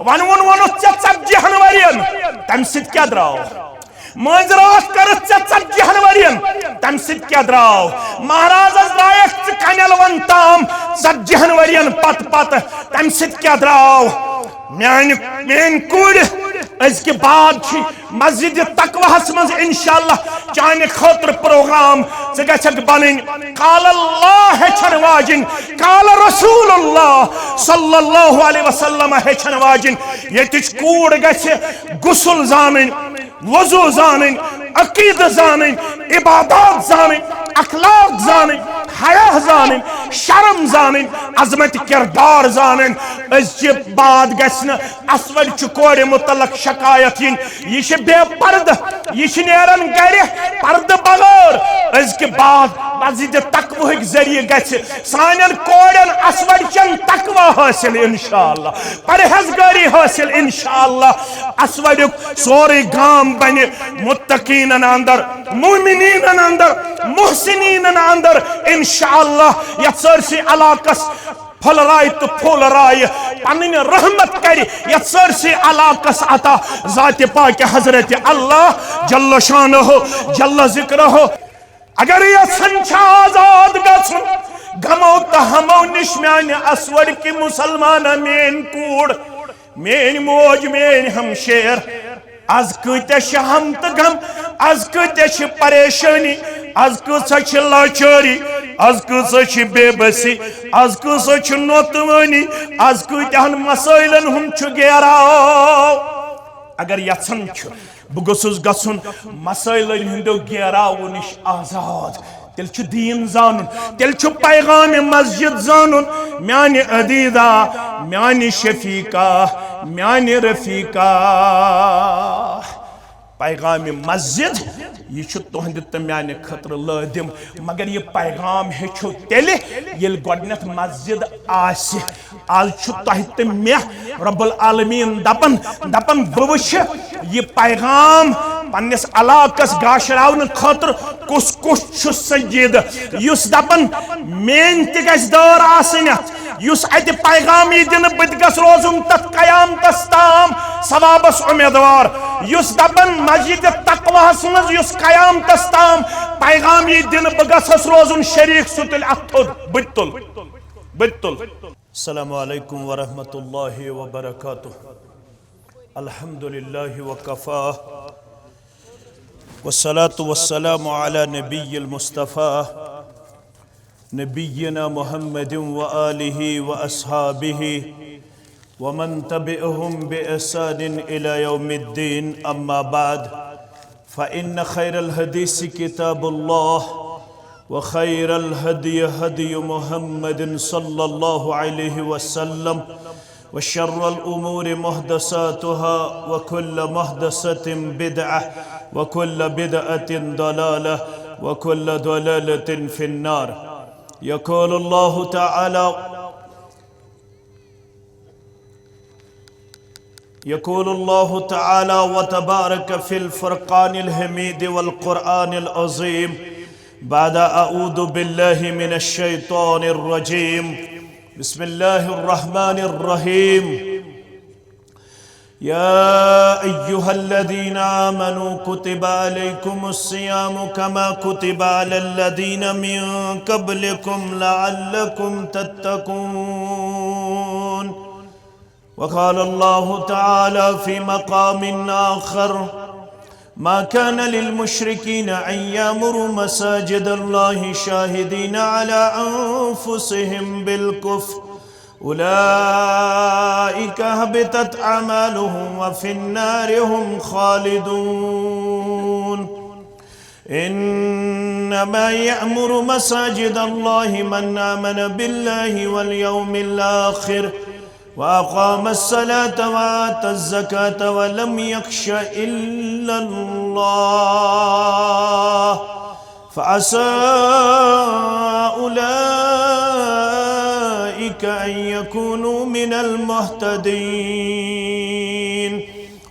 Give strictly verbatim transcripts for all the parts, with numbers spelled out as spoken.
ونوُن ووٚنُتھ ژےٚ ژتجی ہن ورین، تمہِ سۭتۍ کیٛاہ درٛاو؟ مٲنٛزِ راتھ کٔرٕتھ ژےٚ ژتجی ہن ورین، تمہِ سۭتۍ کیٛاہ درٛاو؟ مہرازس درٛایکھ ژٕ کنٮ۪ل ون تام ژتجی ہن ورین پتہٕ پتہٕ، تمہِ سۭتۍ کیٛاہ درٛاو؟ میانہِ، میٲنۍ کورِ، أزکہِ بعد چھِ مسجد تقواہس منٛز انشاءاللہ چانہِ خٲطرٕ پروگرام۔ ژٕ گژھکھ بنٕنۍ قال اللہ ہیٚچھن واجِنۍ، قال رسول اللہ صلی اللہ علیہ وسلم ہیٚچھن واجِنۍ۔ ییٚتِچ کوٗر گژھِ غسل زانٕنۍ، وضو زانٕنۍ، عقیدٕ زانٕنۍ، عبادات زانٕنۍ، اخلاق زانٕنۍ، حیا زانٕنۍ، شرم زانٕنۍ، عظمت کردار زانٕنۍ۔ أزچہِ بعد گژھِ نہٕ اسوڑ چہِ کورِ متعلق شکایت یِنۍ، یہِ چھِ بے پردٕ، یہِ چھِ نیران گرِ پردٕ بغٲر۔ أزکہِ بعد مسجد تقوہٕکۍ ذریعہٕ گژھِ سانٮ۪ن کورٮ۪ن اسوڑ چٮ۪ن تقوی حٲصِل انشاءاللہ، پرہیزگٲری حٲصِل انشاءاللہ۔ اسوڑیُک سورُے گام بنہِ متقینن اندر، مومنینن اندر، محسنینن اندر انشاءاللہ۔ یتھ سٲرسٕے علاقس پھۄلرایہِ تہٕ پھۄلرایہِ پنٕنۍ رحمت کرِ یتھ سٲرسٕے علاقس عطا۔ ذاتِ پاکِ حضرت اللہ جل شانہ جل ذکرہ۔ اگر یژھان چھا آزاد گژھُن غمو تہٕ ہمو نِش میانہِ اسوڑ کہِ مسلمانہ، میٲنۍ کوٗر، میٲنۍ موج، میٲنۍ ہمشیر، از کۭتیاہ چھِ ہم تہٕ غم، از کۭتیاہ چھِ پریشٲنی، از کۭژاہ چھِ لاچٲری، از کۭژاہ چھِ بے بسی، از کۭژاہ چھِ نوتوٲنی، از کۭتیاہن مسٲیلن ہُنٛد چھُ گیراو۔ اگر یژھان چھُ بہٕ گوٚژھُس گژھُن مسٲیلن ہٕنٛدیو گیراوو نِش آزاد، تیٚلہِ چھُ دیٖن زانُن، تیٚلہِ چھُ پیغام مسجد زانُن۔ میانہِ عزیزا، میانہِ شفیقہ، میانہِ رفیقہ، پیغام مسجد، یہِ چھُ تُہنٛدِ تہٕ میانہِ خٲطرٕ لٲزم۔ مگر یہِ پیغام ہیٚچھو تیٚلہِ، ییٚلہِ گۄڈٕنٮ۪تھ مسجد آسہِ۔ آز چھُ تۄہہِ تہٕ مےٚ رب العالمین دپان، دپان، بہٕ وٕچھِ یہِ پیغام پننِس علاقس گاشراونہٕ خٲطرٕ کُس کُس چھُ سجیدٕ، یُس دپان، میٲنۍ تہِ گژھِ دٲر آسٕنۍ اتھ، یُس اتہِ پیغام یی دِنہٕ، بہٕ تہِ گژھٕ روزُن تتھ قیامتس تام ثوابس امیدوار، یُس دپان، مسجد تقواہس منٛز یُس قیامتس تام پیغام یی دِنہٕ، بہٕ گژھس روزُن شریک، سُہ تُلہِ اتھ تھوٚد، بہٕ تہِ تُلہٕ، بہٕ تہِ تُلہٕ۔ السلام عليكم ورحمة الله وبركاته. الحمد لله وكفى، والصلاة والسلام على نبي المصطفى، نبينا محمد وآله وأصحابه ومن تبعهم بإحسان إلى يوم الدين. أما بعد، فإن خير الحديث كتاب الله، وخير الهدي هدي محمد صلى الله عليه وسلم، وشر الأمور محدثاتها، وكل محدثة بدعة، وكل بدعة ضلالة، وكل ضلالة في النار. يقول الله تعالى، يقول الله تعالى وتبارك في الفرقان الحميد والقرآن العظيم بعد أعوذ بالله من الشيطان الرجيم. بسم الله الرحمن الرحيم. يا أيها الذين آمنوا كتب عليكم الصيام كما كتب على الذين من قبلكم لعلكم تتقون. وقال الله تعالى في مقام آخر: ما كان للمشركين أن يعمروا مساجد الله شاهدين على أنفسهم بالكفر، أولئك حبطت أعمالهم وفي النار هم خالدون. إنما يعمر مساجد الله من آمن بالله واليوم الآخر وأقام الصلاة وآتى الزكاة ولم يخش إلا الله فعسى أولئك أن يكونوا من المهتدين.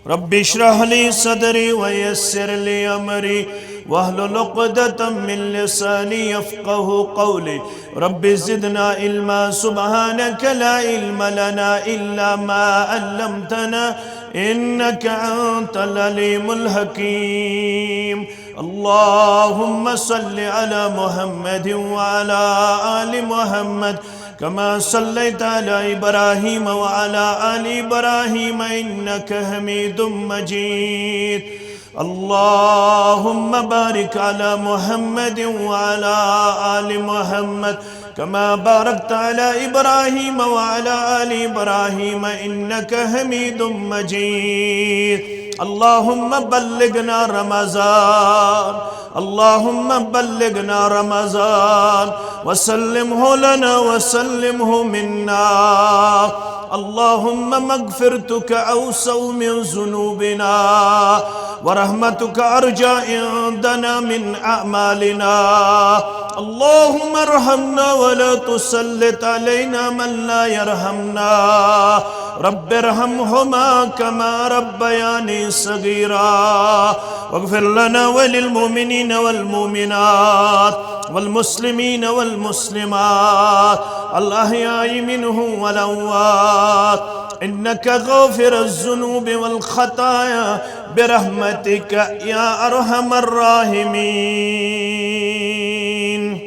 رب اشرح لي صدري ويسر لي أمري واحلل عقدة من لساني يفقه قولي. رب زدنا علما. سبحانك لا علم لنا إلا ما علمتنا إنك أنت العليم الحكيم. اللهم صل على محمد وعلى آل محمد كما صليت على إبراهيم وعلى آل إبراهيم إنك حميد مجيد. اللهم بارك على محمد وعلى آل محمد كما باركت على إبراهيم وعلى آل إبراهيم إنك حميد مجيد. اللهم بلغنا رمضان. اللهم بلغنا رمضان وسلمه لنا وسلمه منا. اللهم مغفرتك أوسع من ذنوبنا ورحمتك أرجى عندنا من أعمالنا. اللهم ارحمنا ولا تسلط علينا من لا يرحمنا. رب ارحمهما كما ربياني صغيرا. واغفر لنا وللمؤمنين والمؤمنات والمسلمين والمسلمات الأحياء منهم والأموات إنك غافر الذنوب والخطايا برحمتك يا أرحم الراحمين.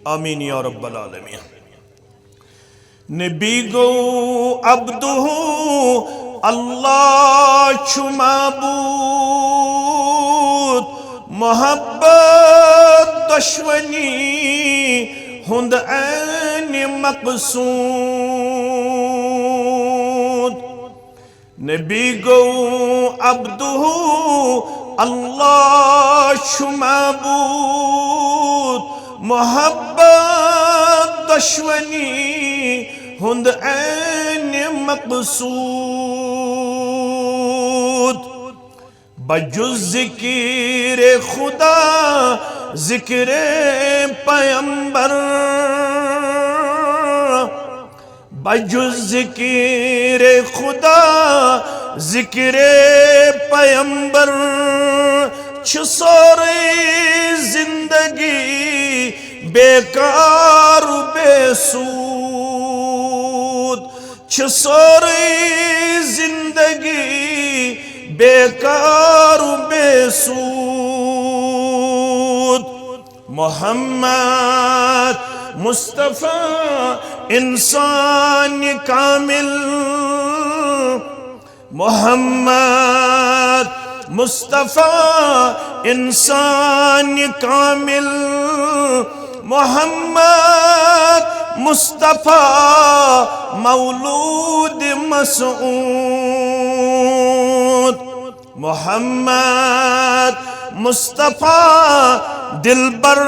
آمين يا رب العالمين. نبی گو عبدہ، اللہ چھ معبود، محبت دشمنی ہند عین مقصود۔ نبی گو عبدہ، اللہ چھ معبود، محبت دشمنی ہند عین مقصود۔ بجز ذکر خدا ذکر پیمبر، بجز ذکر خدا ذکر پیمبر، چھ سٲرٕے زندگی بیکار و بے سود۔ چھ سٲرٕے زندگی بیکار و بے سود۔ محمد مصطفیٰ انسان کامل، محمد مصطفیٰ انسان کامل، محمد مصطفیٰ مولود مسعود۔ محمد مصطفیٰ دلبر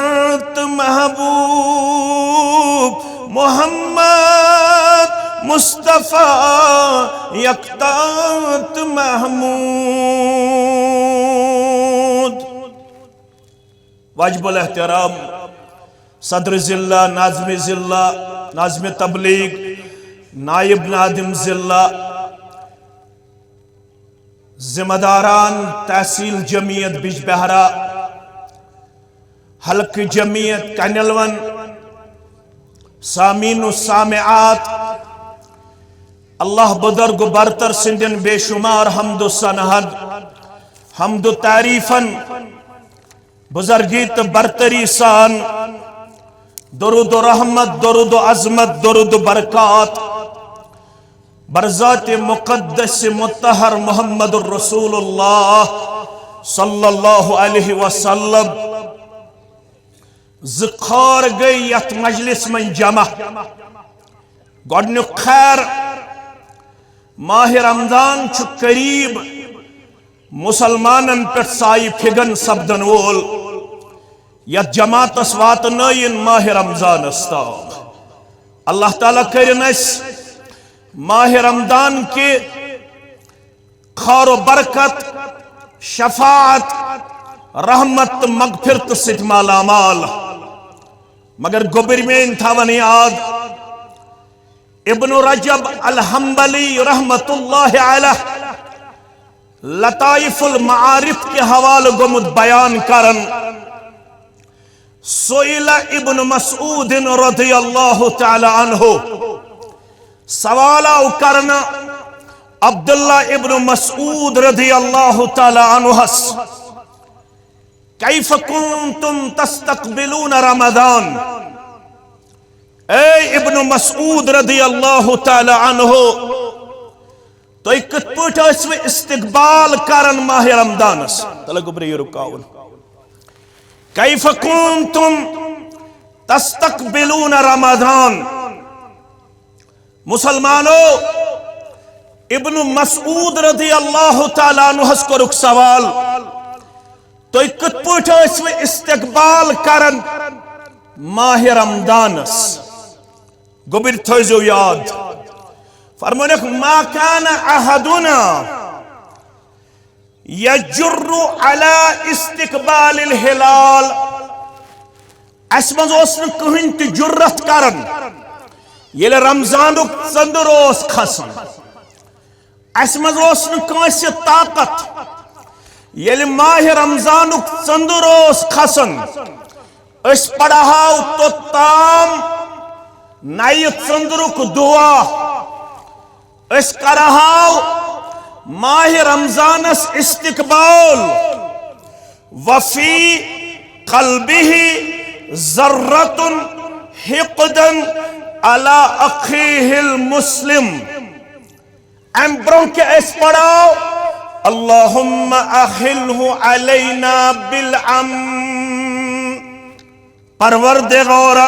تہٕ محبوب، محمد مصطفیٰ یکتا تہٕ محمود۔ واجب الاحترام صدر ضلع، ناظم ضلع، ناظم تبلیغ، نائب ناظم ضلع، ذمہ داران تحصیل جمعیت بجبہرہ، حلقہٕ جمعیت کنیلون، سامعین و سامعات، اللہ بزرگ و برتر سندین بے شمار حمد و ثناہن، حمد و تعریفن، بزرگی تہٕ برتری سان درود و رحمت، درود و عظمت، درود و برکات بر ذات مقدس مطہر محمد الرسول اللہ صلی اللہ علیہ وسلم۔ زٕ خار گٔے یتھ مجلس منٛز جمع۔ گۄڈنیُک خیر، ماہ رمضان چھُ قریب، مسلمانن پٮ۪ٹھ سایہِ فگن سپدن وول، یتھ جماعتس واتنٲیِن ماہ رمضانس تام۔ اللہ تعالیٰ کٔرِن اسہِ ماہ رمضان کہِ خار و برکت، شفاعت، رحمت تہٕ مغفرت سۭتۍ مالا مال۔ مگر گوٚبرۍ میٲنۍ تھاون یاد، ابن رجب الحنبلی رحمت اللہ علیہ لطائف المعارف کہِ حوالہٕ گوٚمُت بیان کران۔ سئل ابن مسعود رضی اللہ تعالی عنہ، سوال آو کرنہٕ عبداللہ ابن مسعود رضی اللہ تعالی عنہس، کیف کنتم تستقبلون رمضان؟ اے ابن مسعود رضی اللہ تعالی عنہ، تُہۍ کِتھ پٲٹھۍ ٲسوٕ استقبال کران ماہ رمضانس؟ تلہ گوٚبرِ یہِ رُکاوُن۔ کیف کنتم تستقبلون رمضان؟ مسلمانو، ابن مسعود رضی اللہ تعالیٰ عنہس کوٚرُکھ سوال، تُہۍ کِتھ پٲٹھۍ ٲسوٕ استقبال کران ماہ رمضانس؟ گوٚبرِ تھٲیزیو یاد۔ فرمونکھ، ما کان احدنا یجر علی استقبال الہلال۔ اسہِ منٛز اوس نہٕ کٕہٕنۍ تہِ جُرت کران، ییٚلہِ رمضانُک ژٔنٛدٕر اوس کھسان۔ اسہِ منٛز اوس نہٕ کٲنٛسہِ طاقت، ییٚلہِ ماہِ رمضانُک ژٔنٛدٕر اوس کھسان، أسۍ پرہاو توٚتام نَیہِ ژٔنٛدرُک دُعا، أسۍ کرہاو ماہِ رمضانس استقبال۔ وفی قلبہ ذرۃ حقدا علی اخیہ المسلم۔ امہِ برونٛہہ کہِ أسۍ پرہاو، اللہم احلہ علینا بالامن۔ پروردگارا،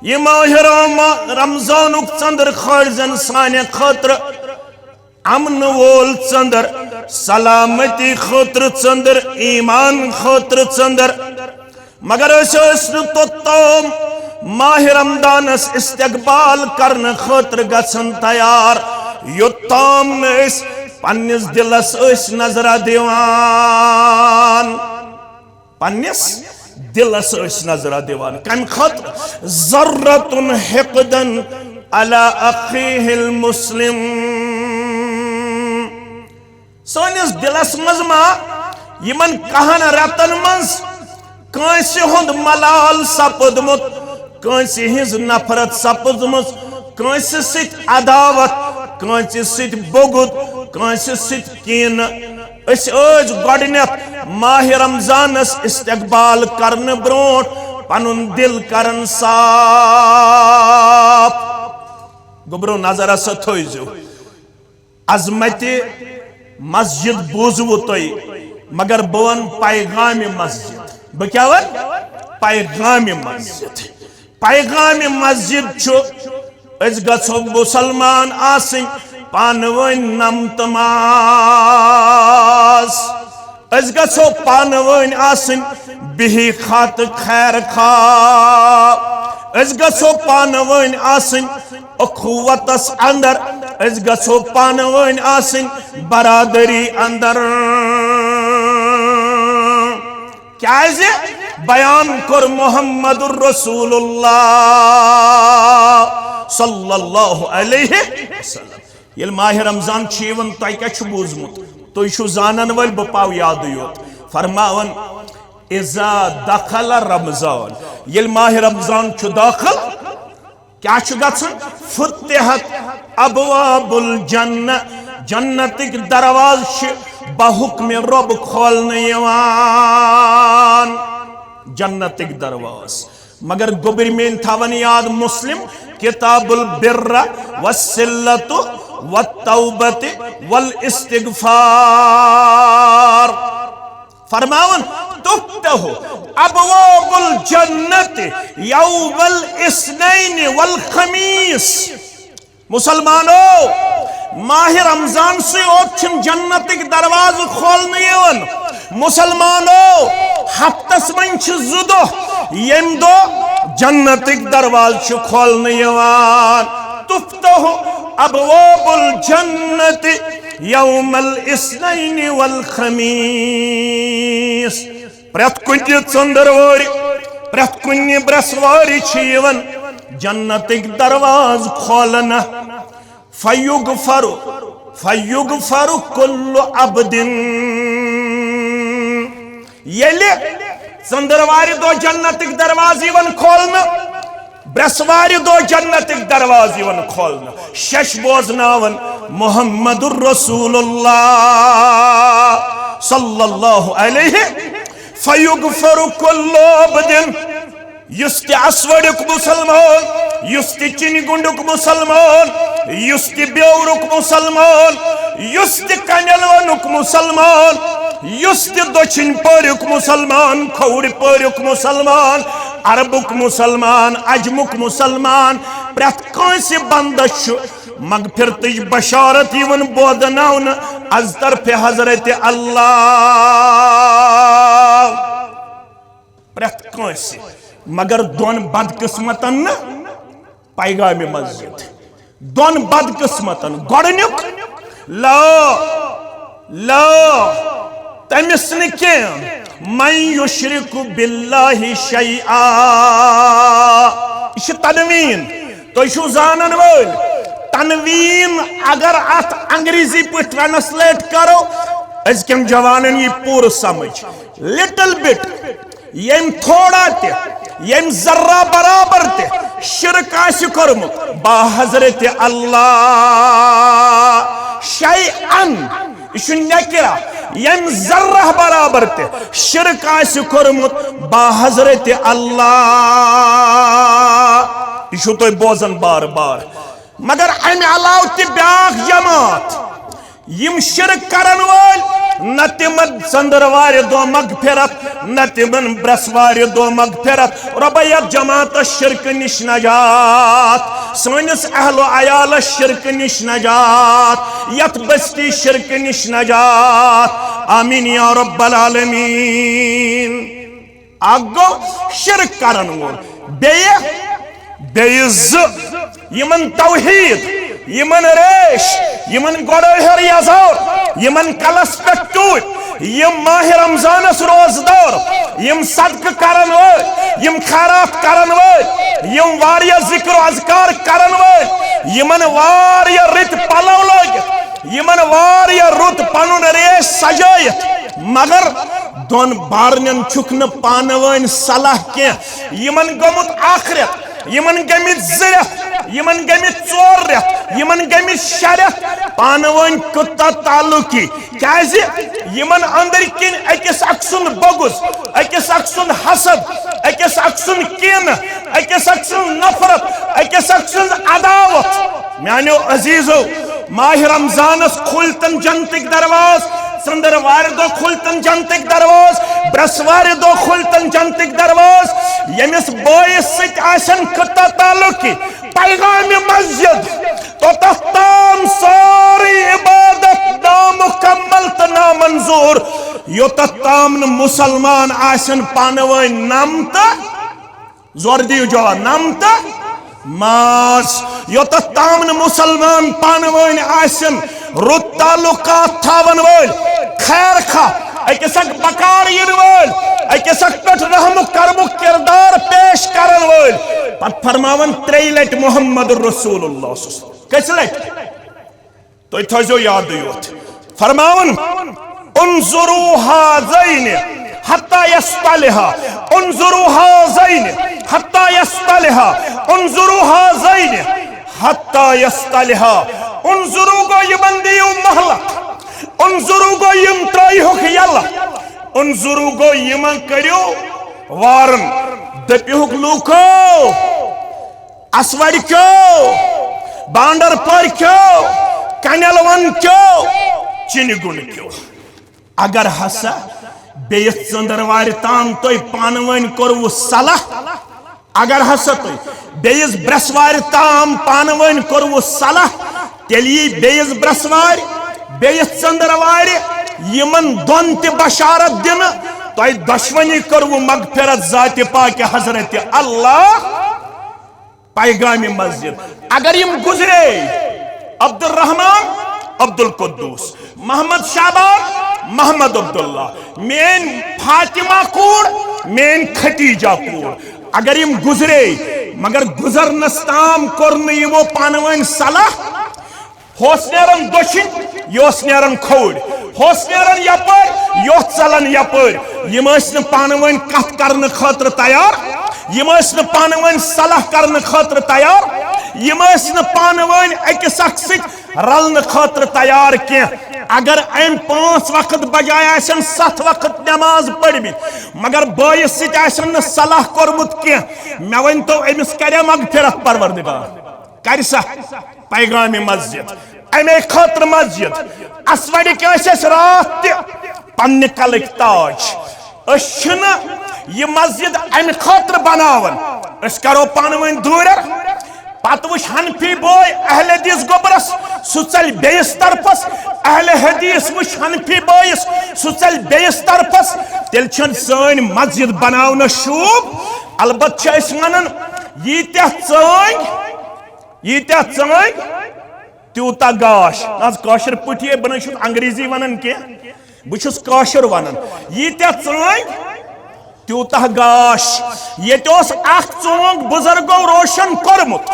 یہِ ماہِ رم-، رمضانُک ژٔنٛدٕر کھٲلزن سانہِ خٲطرٕ امن وول ژٔنٛدٕر، سلامتی خٲطرٕ ژٔنٛدٕر، ایمان خٲطرٕ ژٔنٛدٕر۔ مگر أسۍ ٲسۍ نہٕ توٚتام ماہِ رمضانس استقبال کرنہٕ خٲطرٕ گژھان تیار، یوٚتام نہٕ أسۍ پننِس دلس ٲسۍ نظرہ دِوان۔ پننِس دلس ٲسۍ نظرہ دِوان۔ کمہِ خٲطرٕ؟ ذرۃ حقدا علی اخیہ المسلم۔ سٲنِس دلس منٛز ما یِمن کہن رٮ۪تن منٛز کٲنٛسہِ ہُنٛد ملال سپُدمُت، کٲنٛسہِ ہٕنٛز نفرت سپٕزمٕژ، کٲنٛسہِ سۭتۍ عداوت، کٲنٛسہِ سۭتۍ بغض، کٲنٛسہِ سۭتۍ کینہٕ۔ أسۍ ٲسۍ گۄڈٕنٮ۪تھ ماہِ رمضانس استقبال کرنہٕ برونٛٹھ پنُن دل کران صاف۔ گوٚبرو، نظر ہسا تھٲیزیو۔ عظمت مسجد بوٗزوٕ تۄہہِ، مگر بہٕ وَنہٕ پیغام مسجد۔ بہٕ کیٛاہ وَنہٕ؟ پیغام مسجد۔ پیغام مسجد چھُ، أسۍ گژھو مُسلمان آسٕنۍ پانہٕ ؤنۍ نم تہٕ ماز۔ أسۍ گژھو پانہٕ ؤنۍ آسٕنۍ بِہِکھ تہٕ خیر خواہ۔ أسۍ گژھو پانہٕ ؤنۍ آسٕنۍ اخوتس اندر، أسۍ گژھو پانہٕ ؤنۍ آسٕنۍ برادری اندر۔ کیازِ؟ بیان کوٚر محمد رسول اللہ صلی اللہ علیہ وسلم۔ ییٚلہِ ماہِ رمضان چھُ یِوان، تۄہہِ کیٛاہ چھُ بوٗزمُت؟ تُہۍ چھِو زانن وٲلۍ، بہٕ پاو یادٕے یوت۔ فرماوان، اذا دخل رمضان، ییٚلہِ ماہِ رمضان چھُ دٲخل، کیٛاہ چھُ گژھان؟ فتحت ابواب الجنہ، جنتٕکۍ دروازٕ چھِ بحکمِ رۄب کھولنہٕ یِوان۔ جنتٕکۍ دروازٕ۔ مگر گوٚبرۍ میٲنۍ تھاوان یاد، مسلم، کتاب البر والصلۃ والتوبۃ والاستغفار۔ فرماوان، تفتح ابواب الجنۃ یوم الاثنین والخمیس۔ مسلمانو، ماہِ رمضان سٕے یوت چھِنہٕ جنتٕکۍ دروازٕ کھولنہٕ یِوان۔ مسلمانو، ہفتس منٛز چھِ زٕ دۄہ، ییٚمہِ دۄہ جنتٕکۍ دروازٕ چھِ کھولنہٕ یِوان۔ تفتح ابواب الجنۃ یوم الاثنین والخمیس۔ پرٛٮ۪تھ کُنہِ ژٔنٛدٕروارِ، پرٛٮ۪تھ کُنہِ برٛٮ۪سوارِ چھِ یِوان جنتٕکۍ دروازٕ کھولنہٕ۔ فیغفر، فیغفر کل عبد۔ ییٚلہِ ژٔنٛدٕروارِ دۄہ جنتٕکۍ دروازٕ یِوان کھولنہٕ، برٛٮ۪سوارِ دۄہ جنتٕکۍ دروازٕ یِوان کھولنہٕ، شش بوزناوان محمد رسول اللہ صلی اللہ علیہ، فیغفر کل عبد۔ یُس تہِ اسوڑیُک مسلمان، یُس تہِ چِنہِ گُنڈُک مسلمان، یُس تہِ بیورُک مسلمان، یُس تہِ کنیلونُک مسلمان، یُس تہِ دٔچھِنۍ پوریُک مسلمان، کھوورِ پوریُک مسلمان، عربُک مسلمان، عجمُک مسلمان، پرٛٮ۪تھ کٲنٛسہِ بندس چھُ مغفرتٕچ بشارت یِوان بوزناونہٕ از طرفِ حضرت اللہ۔ پرٛٮ۪تھ کٲنٛسہِ، مگر دۄن بدقسمتن نہٕ۔ پیغامِ مسجد، دۄن بدقسمتن۔ گۄڈٕنیُک، لا، لا، تٔمِس نہٕ کینٛہہ، من یشرک باللہ شیئا۔ یہِ چھِ تنوین، تُہۍ چھِو زانن وٲلۍ۔ تنوین اگر اتھ انگریزی پٲٹھۍ ٹرانسلیٹ کرو، أزکٮ۪ن جوانن یی پوٗرٕ سمجھ۔ لٹل بٹ، ییٚمۍ تھوڑا تہِ، ییٚمۍ ذرہ برابر تہِ شرک آسہِ کوٚرمُت با حضرت اللہ، شیئا، یہِ چھُ نکرہ، ییٚمۍ ذرہ برابر تہِ شرک آسہِ کوٚرمُت با حضرت اللہ، یہِ چھُو تُہۍ بوزان بار بار۔ مگر امہِ علاوٕ تہِ بیاکھ جماعت، یِم شرک کرن وٲلۍ، نہ تِمن ژٔنٛدٕروارِ دۄہ مغفرت، نہ تِمن برٛٮ۪سوارِ دۄہ مغفرت۔ رۄبا، یتھ جماعتس شرکہٕ نِش نجات، سٲنِس اہل و عیالس شرکہٕ نِش نجات، یتھ بستی شرکہٕ نِش نجات۔ آمین یا رب العالمین۔ اکھ گوٚو شرک کرن وول، بیٚیہِ، بیٚیہِ زٕ، یِمن توحید، یِمن ریش، یِمن گۄڈٕ ہیٚر یزار، یِمن کلس پٮ۪ٹھ ٹوٗپۍ، یِم ماہِ رمضانس روزدار، یِم صدقہٕ کرن وٲلۍ، یِم خیرات کرن وٲلۍ، یِم واریاہ ذکر و اذکار کرن وٲلۍ، یِمن واریاہ رٕتۍ پلو لٲگِتھ، یِمن واریاہ رُت پنُن ریش سجٲیِتھ، مگر دۄن بارنٮ۪ن چھُکھ نہٕ پانہٕ وٲنۍ صلاح کینٛہہ۔ یِمن گوٚمُت ٲخرت، یِمن گٔمٕتۍ زٕ رٮ۪تھ، یِمن گٔمٕتۍ ژور رٮ۪تھ، یِمن گٔمٕتۍ شےٚ رٮ۪تھ پانہٕ وٲنۍ قطع تعلقی۔ کیازِ؟ یِمن أنٛدرۍ کِنۍ أکِس اکھ سُنٛد بغض، أکِس اکھ سُنٛد حسد، أکِس اکھ سُنٛد کینہٕ، أکِس اکھ سٕنٛز نفرت، أکِس اکھ سٕنٛز عداوت۔ میانیو عزیزو، ماہِ رمضانس کھُلۍ تن جنتٕکۍ درواز، ژٔنٛدٕروارِ دۄہ کھُلۍ تن جنتٕکۍ درواز، برٛٮ۪سوارِ دۄہ کھُلۍ تن جنتٕکۍ درواز۔ ییٚمِس بٲیِس سۭتۍ آسن قطع تعلقی، پیغامِ مسجد، توٚتتھ تام سٲرٕے عبادت نامُکمل تہٕ نامنظور، یوٚتتھ تام نہٕ مُسلمان آسن پانہٕ وٲنۍ نم تہٕ زور دِیِو جواب، نم تہٕ ماس۔ یوٚتتھ تام نہٕ مُسلمان پانہٕ وٲنۍ آسن رُت تعلقات تھاوَن وٲلۍ، خیر خواہ، أکِس اکھ بکار یِنہٕ وٲلۍ، أکِس اکھ پٮ۪ٹھ رحم و کرمُک کردار پیش کرن وٲلۍ، پتہٕ فرماوان ترٛیٚیہِ لٹہِ محمد رسول اللہ صلی اللہ علیہ وسلم۔ کٔژِ لٹہِ؟ تُہۍ تھٲیزیو یادٕے یوت۔ فرماوان، انظروا هذين حتى يصطلحا، انظروا هذين حتى يصطلحا، انظروا هذين حتى يصطلحا۔ انظروا گوٚو یِمن دِیِو مہلت، انظروا گوٚو یِم ترٲیہُکھ یلہٕ، انظروا گوٚو یِمن کٔرِو وارن، دٔپِہُکھ لوٗکو، اسوڑ کیو، بانڈر پور کیو، کنیل ون کیو، چنہِ گنڈ کیو۔ اگر ہسا بیٚیِس ژٔنٛدٕروارِ تام تۄہہِ پانہٕ ؤنۍ کوٚروٕ صلاح، اگر ہسا تۄہہِ بیٚیِس برٛٮ۪سوارِ تام پانہٕ ؤنۍ کوٚروٕ صلاح، تیٚلہِ یی بیٚیِس برٛٮ۪سوارِ، بیٚیِس ژٔنٛدٕروارِ یِمن دۄن تہِ بشارت دِنہٕ، تۄہہِ دۄشوٕنی کوٚروٕ مغفرت ذاتِ پاکہِ حضرت اللہ۔ پیغامِ مسجد۔ اگر یِم گزرے، عبدالرحمان، عبدالقدوس، محمد شعبان، محمد عبداللہ، میٲنۍ فاطمہ کوٗر، میٲنۍ خدیجہ کوٗر، اگر یِم گزرے، مگر گزرنس تام کوٚر نہٕ یِمو پانہٕ ؤنۍ صلاح، ہُہ اوس نیران دٔچھِنۍ، یہِ اوس نیران کھووُر۔ ہُہ اوس نیران یپٲرۍ، یہِ اوس ژلان یپٲرۍ۔ یِم ٲسۍ نہٕ پانہٕ ؤنۍ کتھ کرنہٕ خٲطرٕ تیار۔ یِم ٲسۍ نہٕ پانہٕ ؤنۍ صلاح کرنہٕ خٲطرٕ تیار۔ یِم ٲسۍ نہٕ پانہٕ ؤنۍ أکِس اکھ سۭتۍ رلنہٕ خٲطرٕ تیار کینٛہہ۔ اگر أمۍ پانٛژھ وقت بجایہِ آسن ستھ وقت نماز پٔرمٕتۍ، مگر بٲیِس سۭتۍ آسن نہٕ صلاح کوٚرمُت کینٛہہ، مےٚ ؤنۍ تو، أمِس کریا مغفرت پروردگار؟ کرِ سا؟ پیغام مسجد، امے خٲطرٕ مسجد۔ اسوڑٕکۍ ٲسۍ أسۍ راتھ تہِ پننہِ کلٕکۍ تاج۔ أسۍ چھِنہٕ یہِ مسجد امہِ خٲطرٕ بناوان۔ أسۍ کرو پانہٕ ؤنۍ دوٗرٮ۪ر۔ پتہٕ وٕچھ حنفی بوے اہل حدیث گوٚبرس، سُہ ژلہِ بیٚیِس طرفس۔ اہل حدیث وٕچھ حنفی بٲیِس، سُہ ژلہِ بیٚیِس طرفس۔ تیٚلہِ چھَنہٕ سٲنۍ مسجد بناونس شوٗب۔ البتہٕ چھِ أسۍ ونان، ییٖتیٛاہ ژٲنٛگۍ، ییٖتیٛاہ ژٲنٛگۍ، تیوٗتاہ گاش۔ نہ حظ، کٲشِر پٲٹھی، بہٕ نہ چھُس انگریزی ونان کینٛہہ، بہٕ چھُس کٲشُر ونان۔ ییٖتیٛاہ ژٲنٛگۍ، تیوٗتاہ گاش۔ ییٚتہِ اوس اکھ ژونٛگ بُزرگو روشن کوٚرمُت،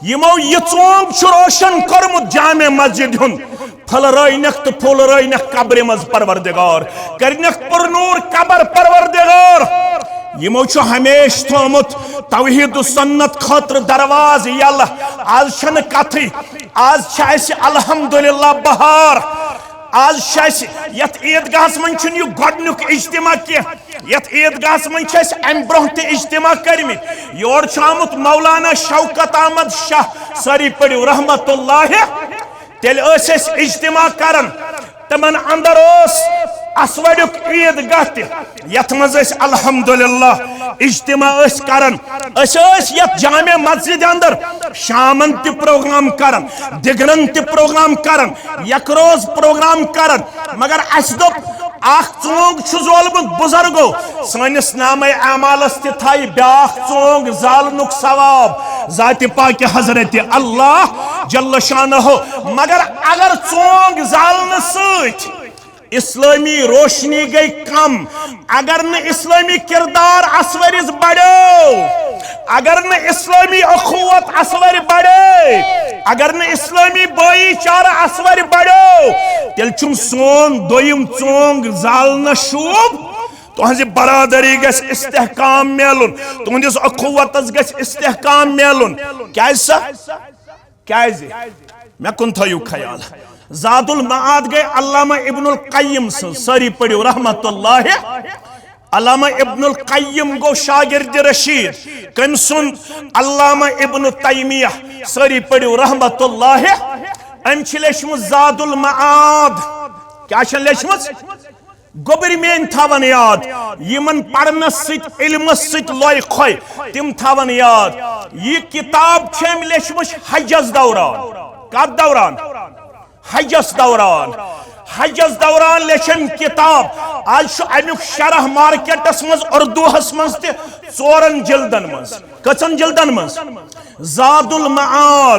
یِمو یہِ ژونٛگ چھُ روشن کوٚرمُت جامع مسجد ہُنٛد۔ پھٔلرٲینکھ تہٕ پھولرٲینکھ قبرِ منٛز پروردگار، کٔرنکھ پُرنوٗر قبر پروردگار۔ یِمو چھُ ہمیشہٕ تھوٚومُت توحید و سنت خٲطرٕ دروازٕ یلہٕ۔ آز چھنہٕ کتھٕے، آز چھِ اسہِ الحمدللہ بہار۔ آز چھِ اسہِ یتھ عیدگاہس منٛز چھُنہٕ یہِ گۄڈنیُک اجتماع کینٛہہ۔ یتھ عیدگاہس منٛز چھِ اسہِ امہِ برونٛہہ تہِ اجتماع کٔرمٕتۍ۔ یور چھُ آمُت مولانا شوکت احمد شاہ، سٲری پٔرِو رحمت اللہ۔ تیٚلہِ ٲسۍ أسۍ اجتماع کران، تِمن اندر اوس اسوڑیُک عیدگاہ تہِ، یتھ منٛز أسۍ الحمدللہ اجتماع ٲسۍ کران۔ أسۍ ٲسۍ یتھ جامع مسجد اندر شامن تہِ پروگرام کران، دِگرن تہِ پروگرام کران، یکروز پروگرام کران، مگر اسہِ دوٚپ، اکھ ژونگ چھُ زولمُت بزرگو، سٲنِس نامہ اعمالس تہِ تھایہِ بیاکھ ژونگ زالنُک ثواب ذاتِ پاکِ حضرت اللہ جل شانہ۔ مگر اگر ژونگ زالنہٕ سۭتۍ اسلٲمی روشنی گٔے کم، اگر نہٕ اسلٲمی کردار اسوٲرِس بڑیو، اگر نہٕ اسلٲمی اخوت اسوٲرۍ بڑے، اگر نہٕ اسلٲمی بٲیی چارٕ اسوٲرۍ بڑیو، تیٚلہِ چھُنہٕ سون دوٚیِم ژونگ زالنہٕ شوٗب۔ تُہنٛزِ برادری گژھِ استحکام میلُن، تُہنٛدِس اخوتس گژھِ استحکام میلُن۔ کیازِ سا؟ کیازِ؟ مےٚ کُن تھٲیِو خیال۔ زاد المعاد گٔے علامہ ابن القیم سٕنٛز، سٲری پٔرِو رحمت اللہ۔ علامہ ابن القیم گوٚو شاگرد رشید۔ کٔمۍ سُنٛد؟ علامہ ابن تیمیہ۔ سٲری پٔرِو رحمت اللہ۔ أمۍ چھِ لیچھمٕژ زاد المعاد۔ کیٛاہ چھےٚ لیچھمٕژ؟ گوٚبرۍ میٲنۍ تھاوان یاد، یِمن پرنس سۭتۍ، علمس سۭتۍ لۄے کھۄے، تِم تھاوان یاد۔ یہِ کِتاب چھِ أمۍ لیچھمٕژ حجس دوران۔ کتھ دوران؟ حجس دوران۔ حجس دوران لیچھ أمۍ کِتاب۔ آز چھُ امیُک شرح مارکیٹس منٛز اردوہس منٛز تہِ ژورن جلدن منٛز۔ کٔژن جلدن منٛز؟ زاد المعاد۔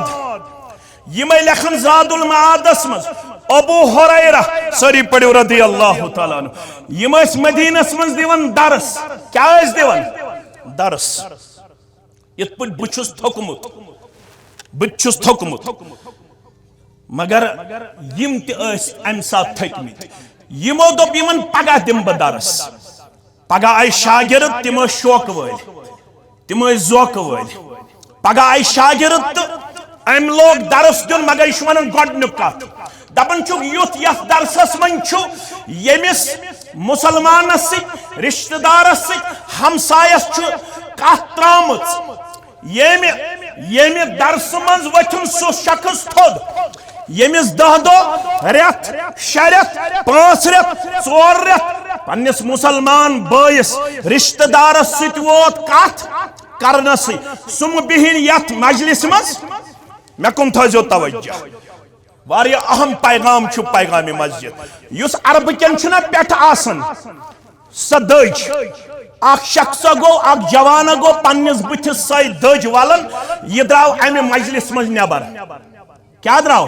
یِمے لیکھن زاد المعادس منٛز۔ ابو ہریرہ، سٲری پٔرِو رضی اللہ تعالیٰ عنہ، یِم ٲسۍ مدینس منٛز دِوان درس۔ کیٛاہ ٲسۍ دِوان؟ درس۔ یِتھ پٲٹھۍ بہٕ چھُس تھوٚکمُت، بہٕ تہِ چھُس تھوٚکمُت، مگر یِم تہِ ٲسۍ امہِ ساتہٕ تھٔکمٕتۍ۔ یِمو دوٚپ، یِمن پگاہ دِمہٕ بہٕ درس۔ پگاہ آیہِ شاگرد، تِم ٲسۍ شوقہٕ وٲلۍ، تِم ٲسۍ ذوقہٕ وٲلۍ۔ پگاہ آیہِ شاگرد تہٕ أمۍ لوگ درس دیُن، مگر یہِ چھُ ونان گۄڈٕنیُک کتھ۔ دپان چھُکھ، یُتھ یتھ درسس منٛز چھُ، ییٚمِس مسلمانس سۭتۍ، رشتہٕ دارس سۭتۍ، ہمسایس چھُ کتھ ترٲمٕژ، ییٚمہِ، ییٚمہِ درسہٕ منٛز وۄتھُن سُہ شخص تھوٚد، ییٚمِس دَہ دۄہ، رٮ۪تھ، شےٚ رٮ۪تھ، پانٛژھ رٮ۪تھ، ژور رٮ۪تھ پننِس مسلمان بٲیِس، رشتہٕ دارس سۭتۍ ووت کتھ کرنسٕے، سُہ مہٕ بِہِن یتھ مجلسہِ منٛز۔ مےٚ کُن تھٲیزیو توجہ۔ واریاہ اہم پیغام چھُ پیغام مسجد، یُس عربہٕ کٮ۪ن چھُنہ پٮ۪ٹھٕ آسان۔ سۄ دٔج۔ اکھ شخص گوٚو، اکھ جوان گوٚو پننِس بٕتھِس سۄے دٔج ولان، یہِ درٛاو امہِ مجلس منٛز نٮ۪بر۔ کیٛاہ درٛاو؟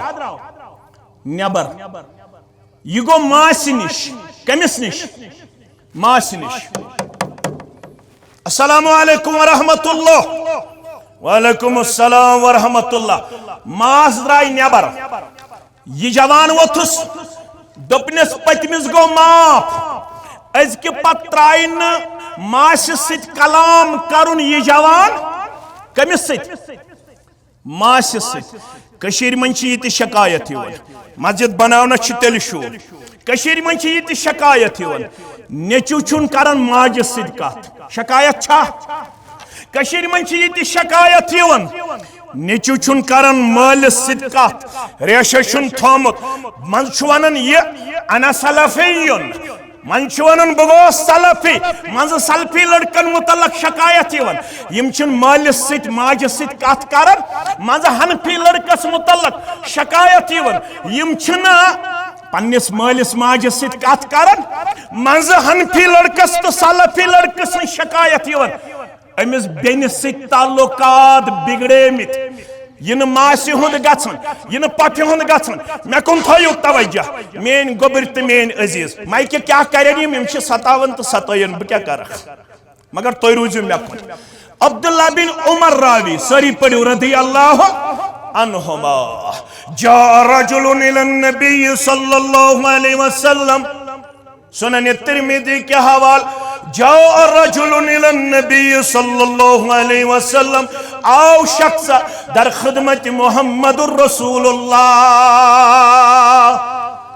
نٮ۪بر۔ یہِ گوٚو ماسہِ نِش۔ کٔمِس نِش؟ ماسہِ نِش۔ السلام علیکم ورحمۃ اللہ۔ وعلیکم السلام ورحمۃ اللہ۔ ماس درٛاے نٮ۪بر۔ یہِ جوان ووٚتھُس، دوٚپنس، پٔتمِس گوٚو معاف، أزکہِ پتہٕ ترٛایہِ نہٕ ماسہِ سۭتۍ کلام کرُن یہِ جوان۔ کٔمِس سۭتۍ؟ ماسہِ سۭتۍ۔ کٔشیٖرِ منٛز چھِ یہِ تہِ شکایت یِوان، مسجد بناونس چھِ تیٚلہِ شوٗب۔ کٔشیٖرِ منٛز چھِ یہِ تہِ شکایت یِوان، نیٚچو چھُنہٕ کران ماجہِ سۭتۍ کتھ۔ شکایت چھا؟ کٔشیٖرِ منٛز چھِ یہِ تہِ شکایت یِوان، نیٚچو چھُنہٕ کران مٲلِس سۭتۍ کتھ، ریشس چھُنہٕ تھوٚومُت۔ منٛزٕ چھُ ونان، یہِ انا سلفی یُن۔ منٛزٕ چھُ ونان، بہٕ گوس سلفی۔ منٛزٕ سلفی لڑکن متعلق شکایت یِوان، یِم چھِنہٕ مٲلِس سۭتۍ ماجہِ سۭتۍ کتھ کران۔ منٛزٕ حنفی لڑکس متعلق شکایت یِوان، یِم چھِنہٕ پننِس مٲلِس ماجہِ سۭتۍ کتھ کران۔ منٛزٕ حنفی لڑکس تہٕ سلفی لڑکہٕ سٕنٛز شکایت یِوان، أمِس بیٚنہِ سۭتۍ تعلقات بگڑیمٕتۍ۔ یہِ نہٕ ماسہِ ہُنٛد گژھُن، یہِ نہٕ پۄپھِ ہُنٛد گژھُن۔ مےٚ کُن تھٲیِو توجہ، میٲنۍ گوٚبٕرۍ تہٕ میٲنۍ عزیز۔ مایکہِ کیٛاہ کرن یِم؟ یِم چھِ ستاوان تہٕ ستٲیِن، بہٕ کیٛاہ کرکھ؟ مگر تُہۍ روٗزِو مےٚ کُن۔ عبداللہ بن عمر راوی، سٲری پٔرِو، رضی اللہ عنہما۔ جاء رجل الى النبي صلى الله عليه وسلم۔ سنن ترمذی کے حوال، جاء رجل الى النبي صلى الله عليه وسلم، آو شخص در خدمت محمد رسول اللہ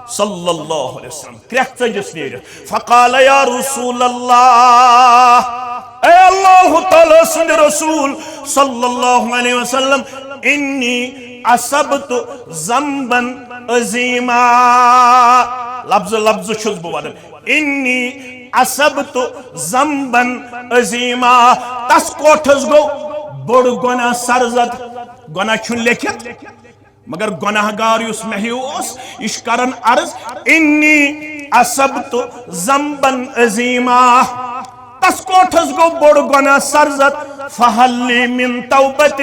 صلی اللہ علیہ وسلم، کرٛٮ۪کھ ژٔجِس نیٖرِتھ۔ فقال، یا رسول اللہ، اے اللہ تعالیٰ سٕنٛدِ رسول صلی اللہ علیہ وسلم، انی اصبت ذنبا عظیما۔ لفظ لفظ چھُس بہٕ وَنان، انی اصبت ذنبا عظیما۔ تس کوٹھس گوٚو بوٚڑ گۄناہ سرزد۔ گۄناہ چھُنہٕ لیکھِتھ، مگر گۄناہ گار یُس مےٚ ہیوٗ اوس، یہِ چھُ کران عرض، انی اصبت ذنبا عظیما۔ تس کوٹھس گوٚو بوٚڑ گۄناہ سرزد۔ فہل لی من توبۃ،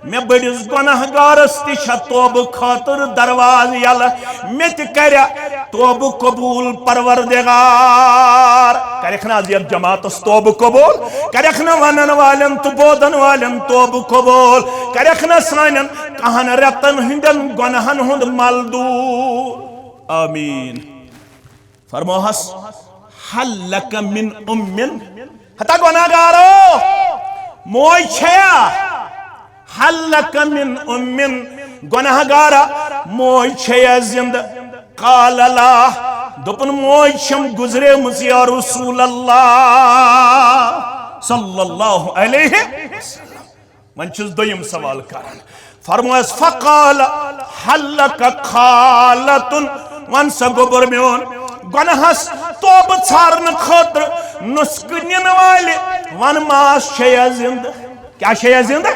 مےٚ بٔڑِس گۄناہ گارس تہِ چھا توبہٕ خٲطرٕ دروازٕ یلہٕ؟ مےٚ تہِ کریا توبہٕ قبول پروردگار؟ کرکھ نہ حضرت جماعتس توبہٕ قبول؟ کرکھ نہ ونن والٮ۪ن تہٕ بوزن والٮ۪ن توبہٕ قبول؟ کرکھ نہ سانٮ۪ن کہن رٮ۪تن ہٕنٛدٮ۪ن گۄناہن ہُنٛد مل دوٗر؟ آمین۔ فرموہس، حل لک من امن؟ ہتا گۄناہ گارو، موج چھیا؟ حل لک من امن؟ گۄناہ گارا، موج چھیا زندٕ؟ قال لا۔ دوٚپُن، موج چھم گُزریمٕژ یا رسول اللہ صلی اللہ علیہ وسلم۔ وۄنۍ چھُس دوٚیِم سوال کران۔ فرموس، فقال، حل لک خالۃ؟ وَن سا گوٚبُر میون، گۄناہس توبہٕ ژھارنہٕ خٲطرٕ نُسخہٕ نِنہٕ والہِ، وَن، ماس چھےٚ یا زِندٕ؟ کیٛاہ چھےٚ یا زِندٕ؟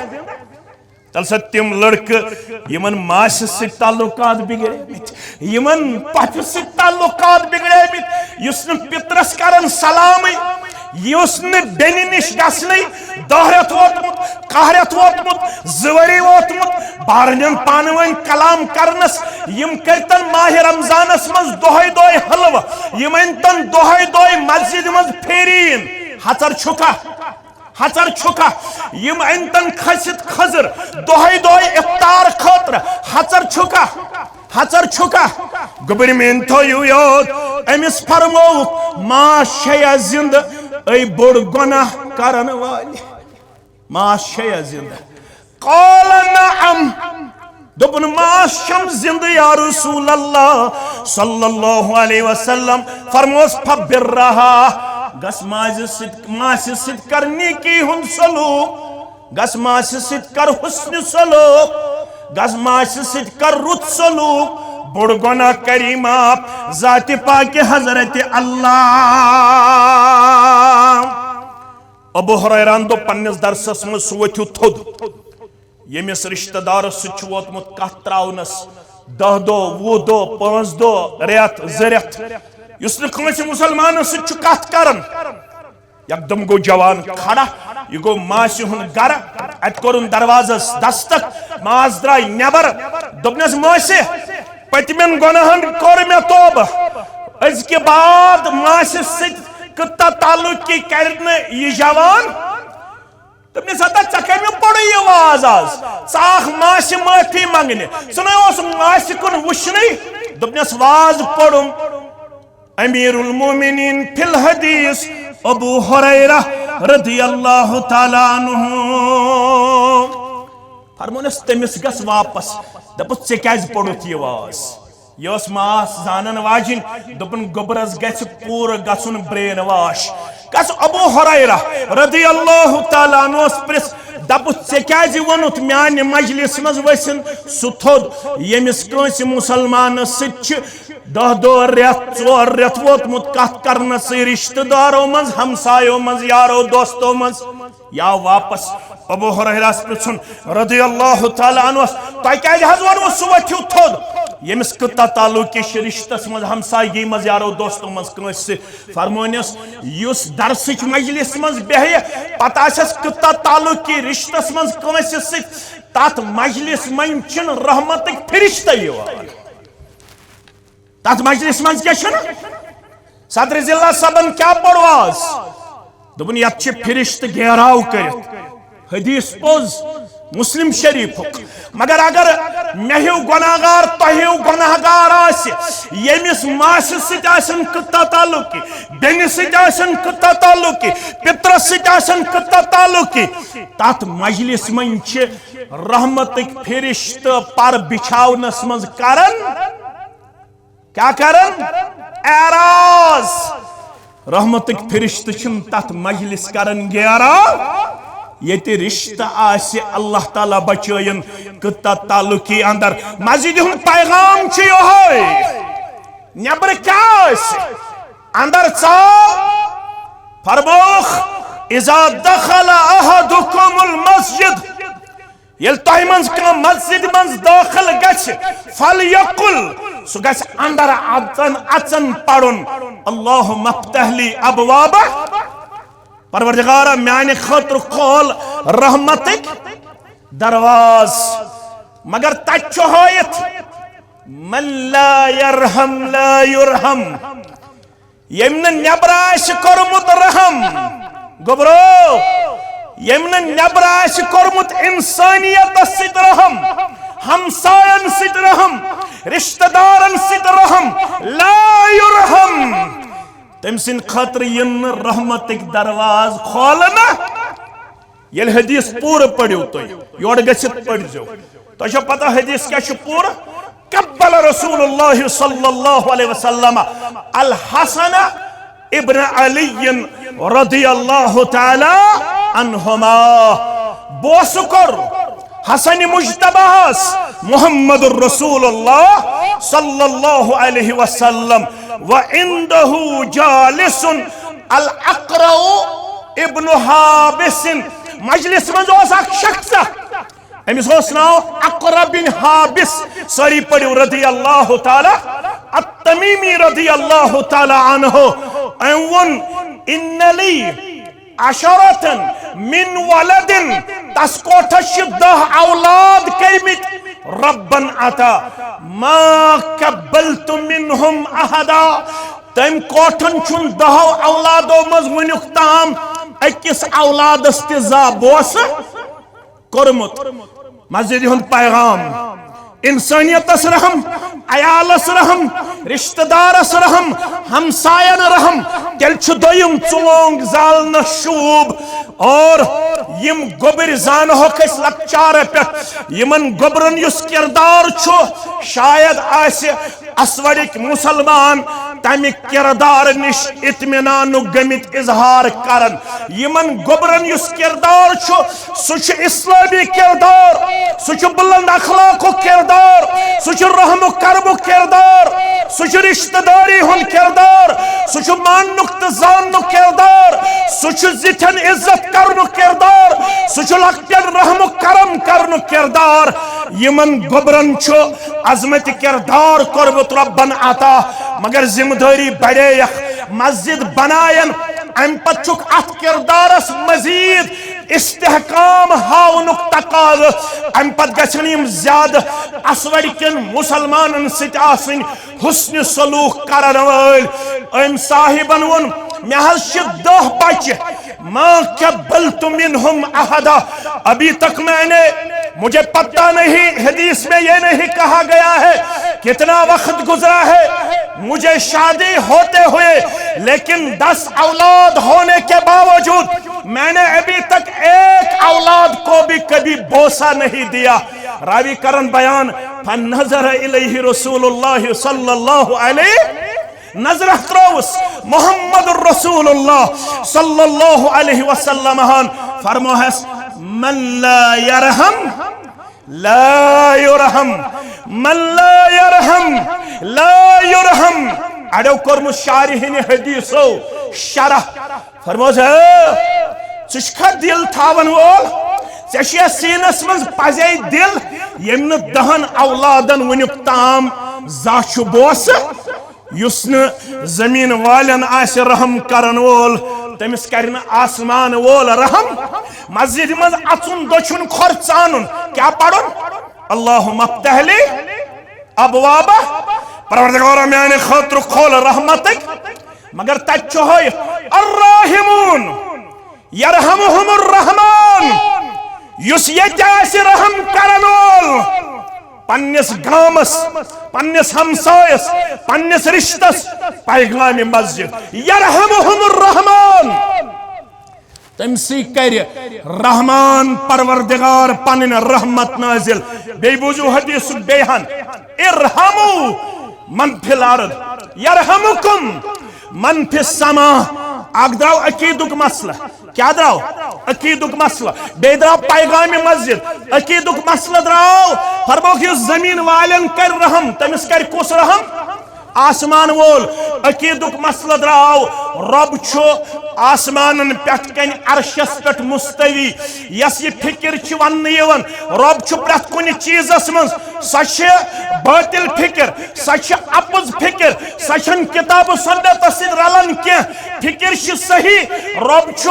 تَلہٕ سا تِم لڑکہٕ یِمن ماسہِ سۭتۍ تعلقات بگڑے مٕتۍ، یِمن پۄپھِ سۭتۍ تعلقات بگڑے مٕتۍ، یُس نہٕ پِترس کران سلامٕے، یُس نہٕ بیٚنہِ نِش گژھنٕے، دہ رٮ۪تھ ووتمُت، کاہ رٮ۪تھ ووتمُت، زٕ ؤری ووتمُت، بارنٮ۪ن پانہٕ ؤنۍ کلام کرنس، یِم کٔرتن ماہِ رمضانس منٛز دۄہے دۄہے حلوٕ، یِم أنتن دۄہے دۄہے مسجدِ منٛز پھیرین۔ ہژر چھُکھا؟ ہژر چھُکھا؟ یِم أنتن کھٔسِتھ کھٔزٕر دۄہے دۄہے افطار خٲطرٕ۔ ہژر چھُکھا؟ ہژر چھُکھا؟ گوٚبرۍ میٲنۍ تھٲیِو یاد، أمِس فرمووُکھ، ماس چھےٚ یا زِندٕ، أے بوٚڑ گۄناہ کرن والہِ؟ ماس چھےٚ یا زِندٕ؟ قال نعم۔ دوٚپُن، ماس چھم زِندٕ یا رسول اللہ صلی اللہ علیہ وسلم۔ فرموس، فبرہا، گژھ ماسہِ سۭتۍ، ماسہِ سۭتۍ کر نیکی ہُنٛد سلوک۔ گژھ ماسہِ سۭتۍ کر حسن سلوک، گژھ ماسہِ سۭتۍ کر رُت سلوک، بوٚڑ گۄناہ کری معاف ذاتِ پاکِ حضرت اللہ۔ ابو ہریران دوٚپ پننِس درسس منٛز، سُہ ؤتھِو تھوٚد، ییٚمِس رشتہٕ دارس سۭتۍ چھُ ووتمُت کتھ تراونس دہ دۄہ، وُہ دۄہ، پانٛژھ دۄہ، رٮ۪تھ، زٕ رٮ۪تھ، یُس نہٕ کٲنٛسہِ مسلمانس سۭتۍ چھُ کتھ کران۔ یکدم گوٚو جوان کھڑا، یہِ گوٚو ماسہِ ہُنٛد گرٕ، اتہِ کوٚرُن دروازس دستک، ماس درٛاے نٮ۪بر، دوٚپنس، مٲسہِ، پٔتمٮ۪ن گۄناہن کوٚر مےٚ توبہٕ، أزکہِ بعد ماسہِ سۭتۍ کٕتہ تعلقی کرِ نہٕ یہِ جوان۔ دوٚپنَس، "ہتا، ژےٚ کَمہِ پوٚرُے یہِ واز آز؟ ژٕ آکھ ماسہِ معٲفی منٛگنہِ، ژٕ نَے اوسُکھ ماسہِ کُن وٕچھنٕے۔" دوٚپنَس، "واز پوٚرُم امیر المومنین فی الحدیث ابو ہریرہ رضی اللہ تعالیٰ عنہ۔" فرمونَس، "تٔمِس گژھ واپس، دَپُس، ژےٚ کیٛازِ پوٚرُتھ یہِ واز؟" یہِ ٲس ماس زانن واجِنۍ، دوٚپُن، "گوٚبرس گژھِ پوٗرٕ گژھُن brain wash۔ گژھ ابو ہریرہ رضی اللہ تعالیٰ عنہس پرٛژھ، دَپُس، ژےٚ کیٛازِ ووٚنُتھ میانہِ مجلس منٛز ؤسِن سُہ تھوٚد، ییٚمِس کٲنٛسہِ مُسلمانس سۭتۍ چھِ دَہ دۄہ، رٮ۪تھ، ژور رٮ۪تھ ووتمُت کتھ کرنسٕے، رشتہٕ دارو منٛز، ہمسایو منٛز، یارو دوستو منٛز؟" یا واپس ابو ہریرس پرژھُن رضی اللہ تعالیٰ عنہس، "تۄہہِ کیازِ حظ ووٚنوٕ سُہ ؤتھِو تھوٚد، ییٚمِس قطع تعلقی چھِ، رشتس منٛز، ہمسایگی منٛز، یارو دوستو منٛز کٲنٛسہِ سۭتۍ؟" فرمونس، یُس درسٕچ مجلس منٛز بیہہِ، پتہٕ آسٮ۪س قطع تعلقی رشتس منٛز کٲنٛسہِ سۭتۍ، تتھ مجلس منٛز چھِنہٕ رحمتٕکۍ فرشتہٕ یِوان۔ تتھ مجلس منٛز کیٛاہ چھُنہٕ؟ صدر ضلع صٲبن کیٛاہ پوٚر واز؟ دوٚپُن، "یتھ چھِ فرشتہٕ گھیراو کٔرِتھ۔" حدیث پوٚز، مسلم شریفُک۔ مگر اگر مےٚ ہیوٗ گۄناہگار، تۄہہِ ہیوٗ گۄناہگار آسہِ، ییٚمِس ماسہِ سۭتۍ آسن قطع تعلقی، بیٚنہِ سۭتۍ آسن قطع تعلقی، پِترس سۭتۍ آسن قطع تعلقی، تتھ مجلس منٛز چھِ رحمتٕکۍ فرشتہٕ پر بچھاونس منٛز کران۔ کیٛاہ کران؟ اعراض۔ رحمتٕکۍ فرشتہٕ چھِنہٕ تتھ مجلس کران گیراو، ییٚتہِ رشتہٕ آسہِ، اللہ تعالیٰ بچٲیِن قطع تعلقی اندر۔ مسجدِ ہُنٛد پیغام چھُ یِہوٚے، نٮ۪برٕ کیٛاہ آسہِ، اندر ژاو۔ فرمووُکھ، "اذا دخل احدکم المسجد"، ییٚلہِ تۄہہِ منٛز کانٛہہ مسجد منٛز دٲخل گژھِ، "فلیقل"، سُہ گژھِ اندر اژن اژن پرُن، "اللہم افتح لی ابواب"، پروردگارا، میانہِ خٲطرٕ کھول رحمتٕکۍ دروازٕ۔ مگر تتہِ چھُ ہٲیِتھ، "من لا یرحم لا یرحم"، ییٚمۍ نہٕ نٮ۪برٕ آسہِ کوٚرمُت رحم، گوٚبرو، ییٚمۍ نہٕ نٮ۪برٕ آسہِ کوٚرمُت انسانیتس سۭتۍ رحم، ہمساین سۭتۍ رحم، رشتہٕ دارن سۭتۍ رحم، لا یرحم، تٔمۍ سٕنٛدِ خٲطرٕ یِن نہٕ رحمتٕکۍ دروازٕ کھولنہٕ۔ ییٚلہِ حدیث پوٗرٕ پٔرِو تُہۍ، یورٕ گٔژھِتھ پٔرۍزیو۔ تۄہہِ چھو پتہ حدیث کیٛاہ چھُ پوٗرٕ؟ قبل رسول اللہ صلی اللہ علیہ وسلم الحسن ابن علی رضی اللہ تعالی عنہما۔ بوسہٕ کوٚر حسن مجتبیٰ ہس محمد رسول اللہ صلی اللہ علیہ وسلم، وعنده جالس الاقرع ابن حابس۔ مجلس منٛز اوس اکھ شخص، أمِس اوس ناو اقرع بن حابس۔ سٲری پٔرِو رضی اللہ تعالیٰ، التمیمی رضی اللہ تعالیٰ عنہ۔ أمۍ ووٚن، "ان لی عشرة من ولد"، تس کوٹھس چھِ دَہ اولاد کٔرمٕتۍ ربن عطا، "ما قبلت منهم احدا"، تٔمۍ کوٹھن چھُنہٕ دَہو اولادو منٛز وُنیُک تام أکِس اولادس تہِ زا بوسہٕ کوٚرمُت۔ مسجدِ ہُنٛد پیغام، انسانیتس رحم، عیالس رحم، رشتہٕ دارس رحم، ہمساین رحم، تیٚلہِ چھُ دوٚیِم ژونٛگ زالنس شوٗب۔ اور یِم گوٚبٕرۍ زانہوکھ أسۍ لۄکچارٕ پٮ۪ٹھ، یِمن گوٚبرن یُس کردار چھُ، شاید آسہِ اسوڑٕکۍ مسلمان تمہِ کردار نِش اطمینانُک گٔمٕتۍ اظہار کران۔ یِمن گوٚبرن یُس کردار چھُ، سُہ چھُ اسلامی کردار، سُہ چھُ بلند اخلاقُک کردار، سُہ چھُ رحم و کرمُک کردار، سُہ چھُ رشتہٕ داری ہُنٛد کردار، سُہ چھُ ماننُک تہٕ زاننُک کردار، سُہ چھُ زِٹھٮ۪ن عزت کرنُک کردار، سُہ چھُ لۄکٹٮ۪ن رحم و کرم کرنُک کردار۔ یِمن گوٚبرن چھُ عظمت کردار کوٚرمُت ربن عطا، مگر ذمہ دٲری بڑییکھ، مسجد بناین، امہِ پتہٕ چھُکھ اتھ کردارس مزید استحکام ہاونُک تقاضہٕ۔ امہِ پتہٕ گژھن یِم زیادٕ اسوڑ کٮ۪ن مسلمانن سۭتۍ آسٕنۍ حسن سلوک کرن وٲلۍ۔ أمۍ صاحبن ووٚن، مےٚ حظ چھِ دَہ بچہِ، ما قبلت منهم احدا، ابھی تک میں نے، مجھے پتہ نہیں، حدیث میں یہ نہیں کہا گیا ہے کتنا وقت گزرا ہے مجھے شادی ہوتے ہوئے، لیکن دس اولاد ہونے کے باوجود میں نے ابھی تک ایک اولاد کو بھی کبھی بوسہ نہیں دیا۔ راوی کرن بیان، فنظر الیہ رسول اللہ صلی اللہ علیہ، نظر ترٲوٕس محمد رسول اللہ صلی اللہ علیہ وسلم ہن، فرموہس، من لا یرحم لا یرحم، من لا یرحم لا یرحم۔ اڑیو کوٚرمُت شارحین حدیثو شرح، فرموس، ہے، ژٕ چھُکھا دِل تھاون وول؟ ژےٚ چھُیا سیٖنس منٛز پزے دِل، ییٚمۍ نہٕ دہن اولادن وُنیُک تام زانٛہہ چھُ بوسہٕ؟ یُس نہٕ زمین والٮ۪ن آسہِ رحم کرن وول، تٔمِس کرِ نہٕ آسمان وول رحم۔ مسجد منٛز اژُن، دٔچھُن کھۄر ژانُن، کیٛاہ پرُن؟ اللہم افتح لی ابواب، پروردگارا، میانہِ خٲطرٕ کھول رحمتٕکۍ۔ مگر تتہِ چھُ ہٲیِتھ، الراحمون یرحمہم الرحمان، یُس ییٚتہِ آسہِ رحم کرن وول پننِس گامس، پننِس ہمسایس، پننِس رشتس، پیغام مسجد، یرحمہم الرحمان۔ تٔمۍ سٕے کرِ رحمان پروردگار پنٕنۍ رحمت نازل۔ بیٚیہِ بوٗزِو حدیثُک بیٚیہِ ہن، ارحموا من فی الارض یرحمکم من فی السماء۔ اکھ درٛاو عقیدُک مسلہٕ۔ کیٛاہ درٛاو؟ عقیدُک مسلہٕ۔ بیٚیہِ درٛاو پیغام مسجد۔ عقیدُک مسلہٕ درٛاو، فرموکھ، یُس زمین والٮ۪ن کرِ رحم، تٔمِس کرِ کُس رحم؟ آسمان وول۔ عقیدُک مسلہٕ درٛاو، رۄب چھُ آسمانن پٮ۪ٹھ کنہِ عرشس پٮ۪ٹھ مستوی۔ یۄس یہِ فکر چھِ وننہٕ یِوان، رۄب چھُ پرٛٮ۪تھ کُنہِ چیٖزس منٛز، سۄ چھِ باطل فکر، سۄ چھِ اپُز فکر، سۄ چھنہٕ کتاب و سنتس سۭتۍ رلان کینٛہہ۔ فکر چھِ صحیح، رۄب چھُ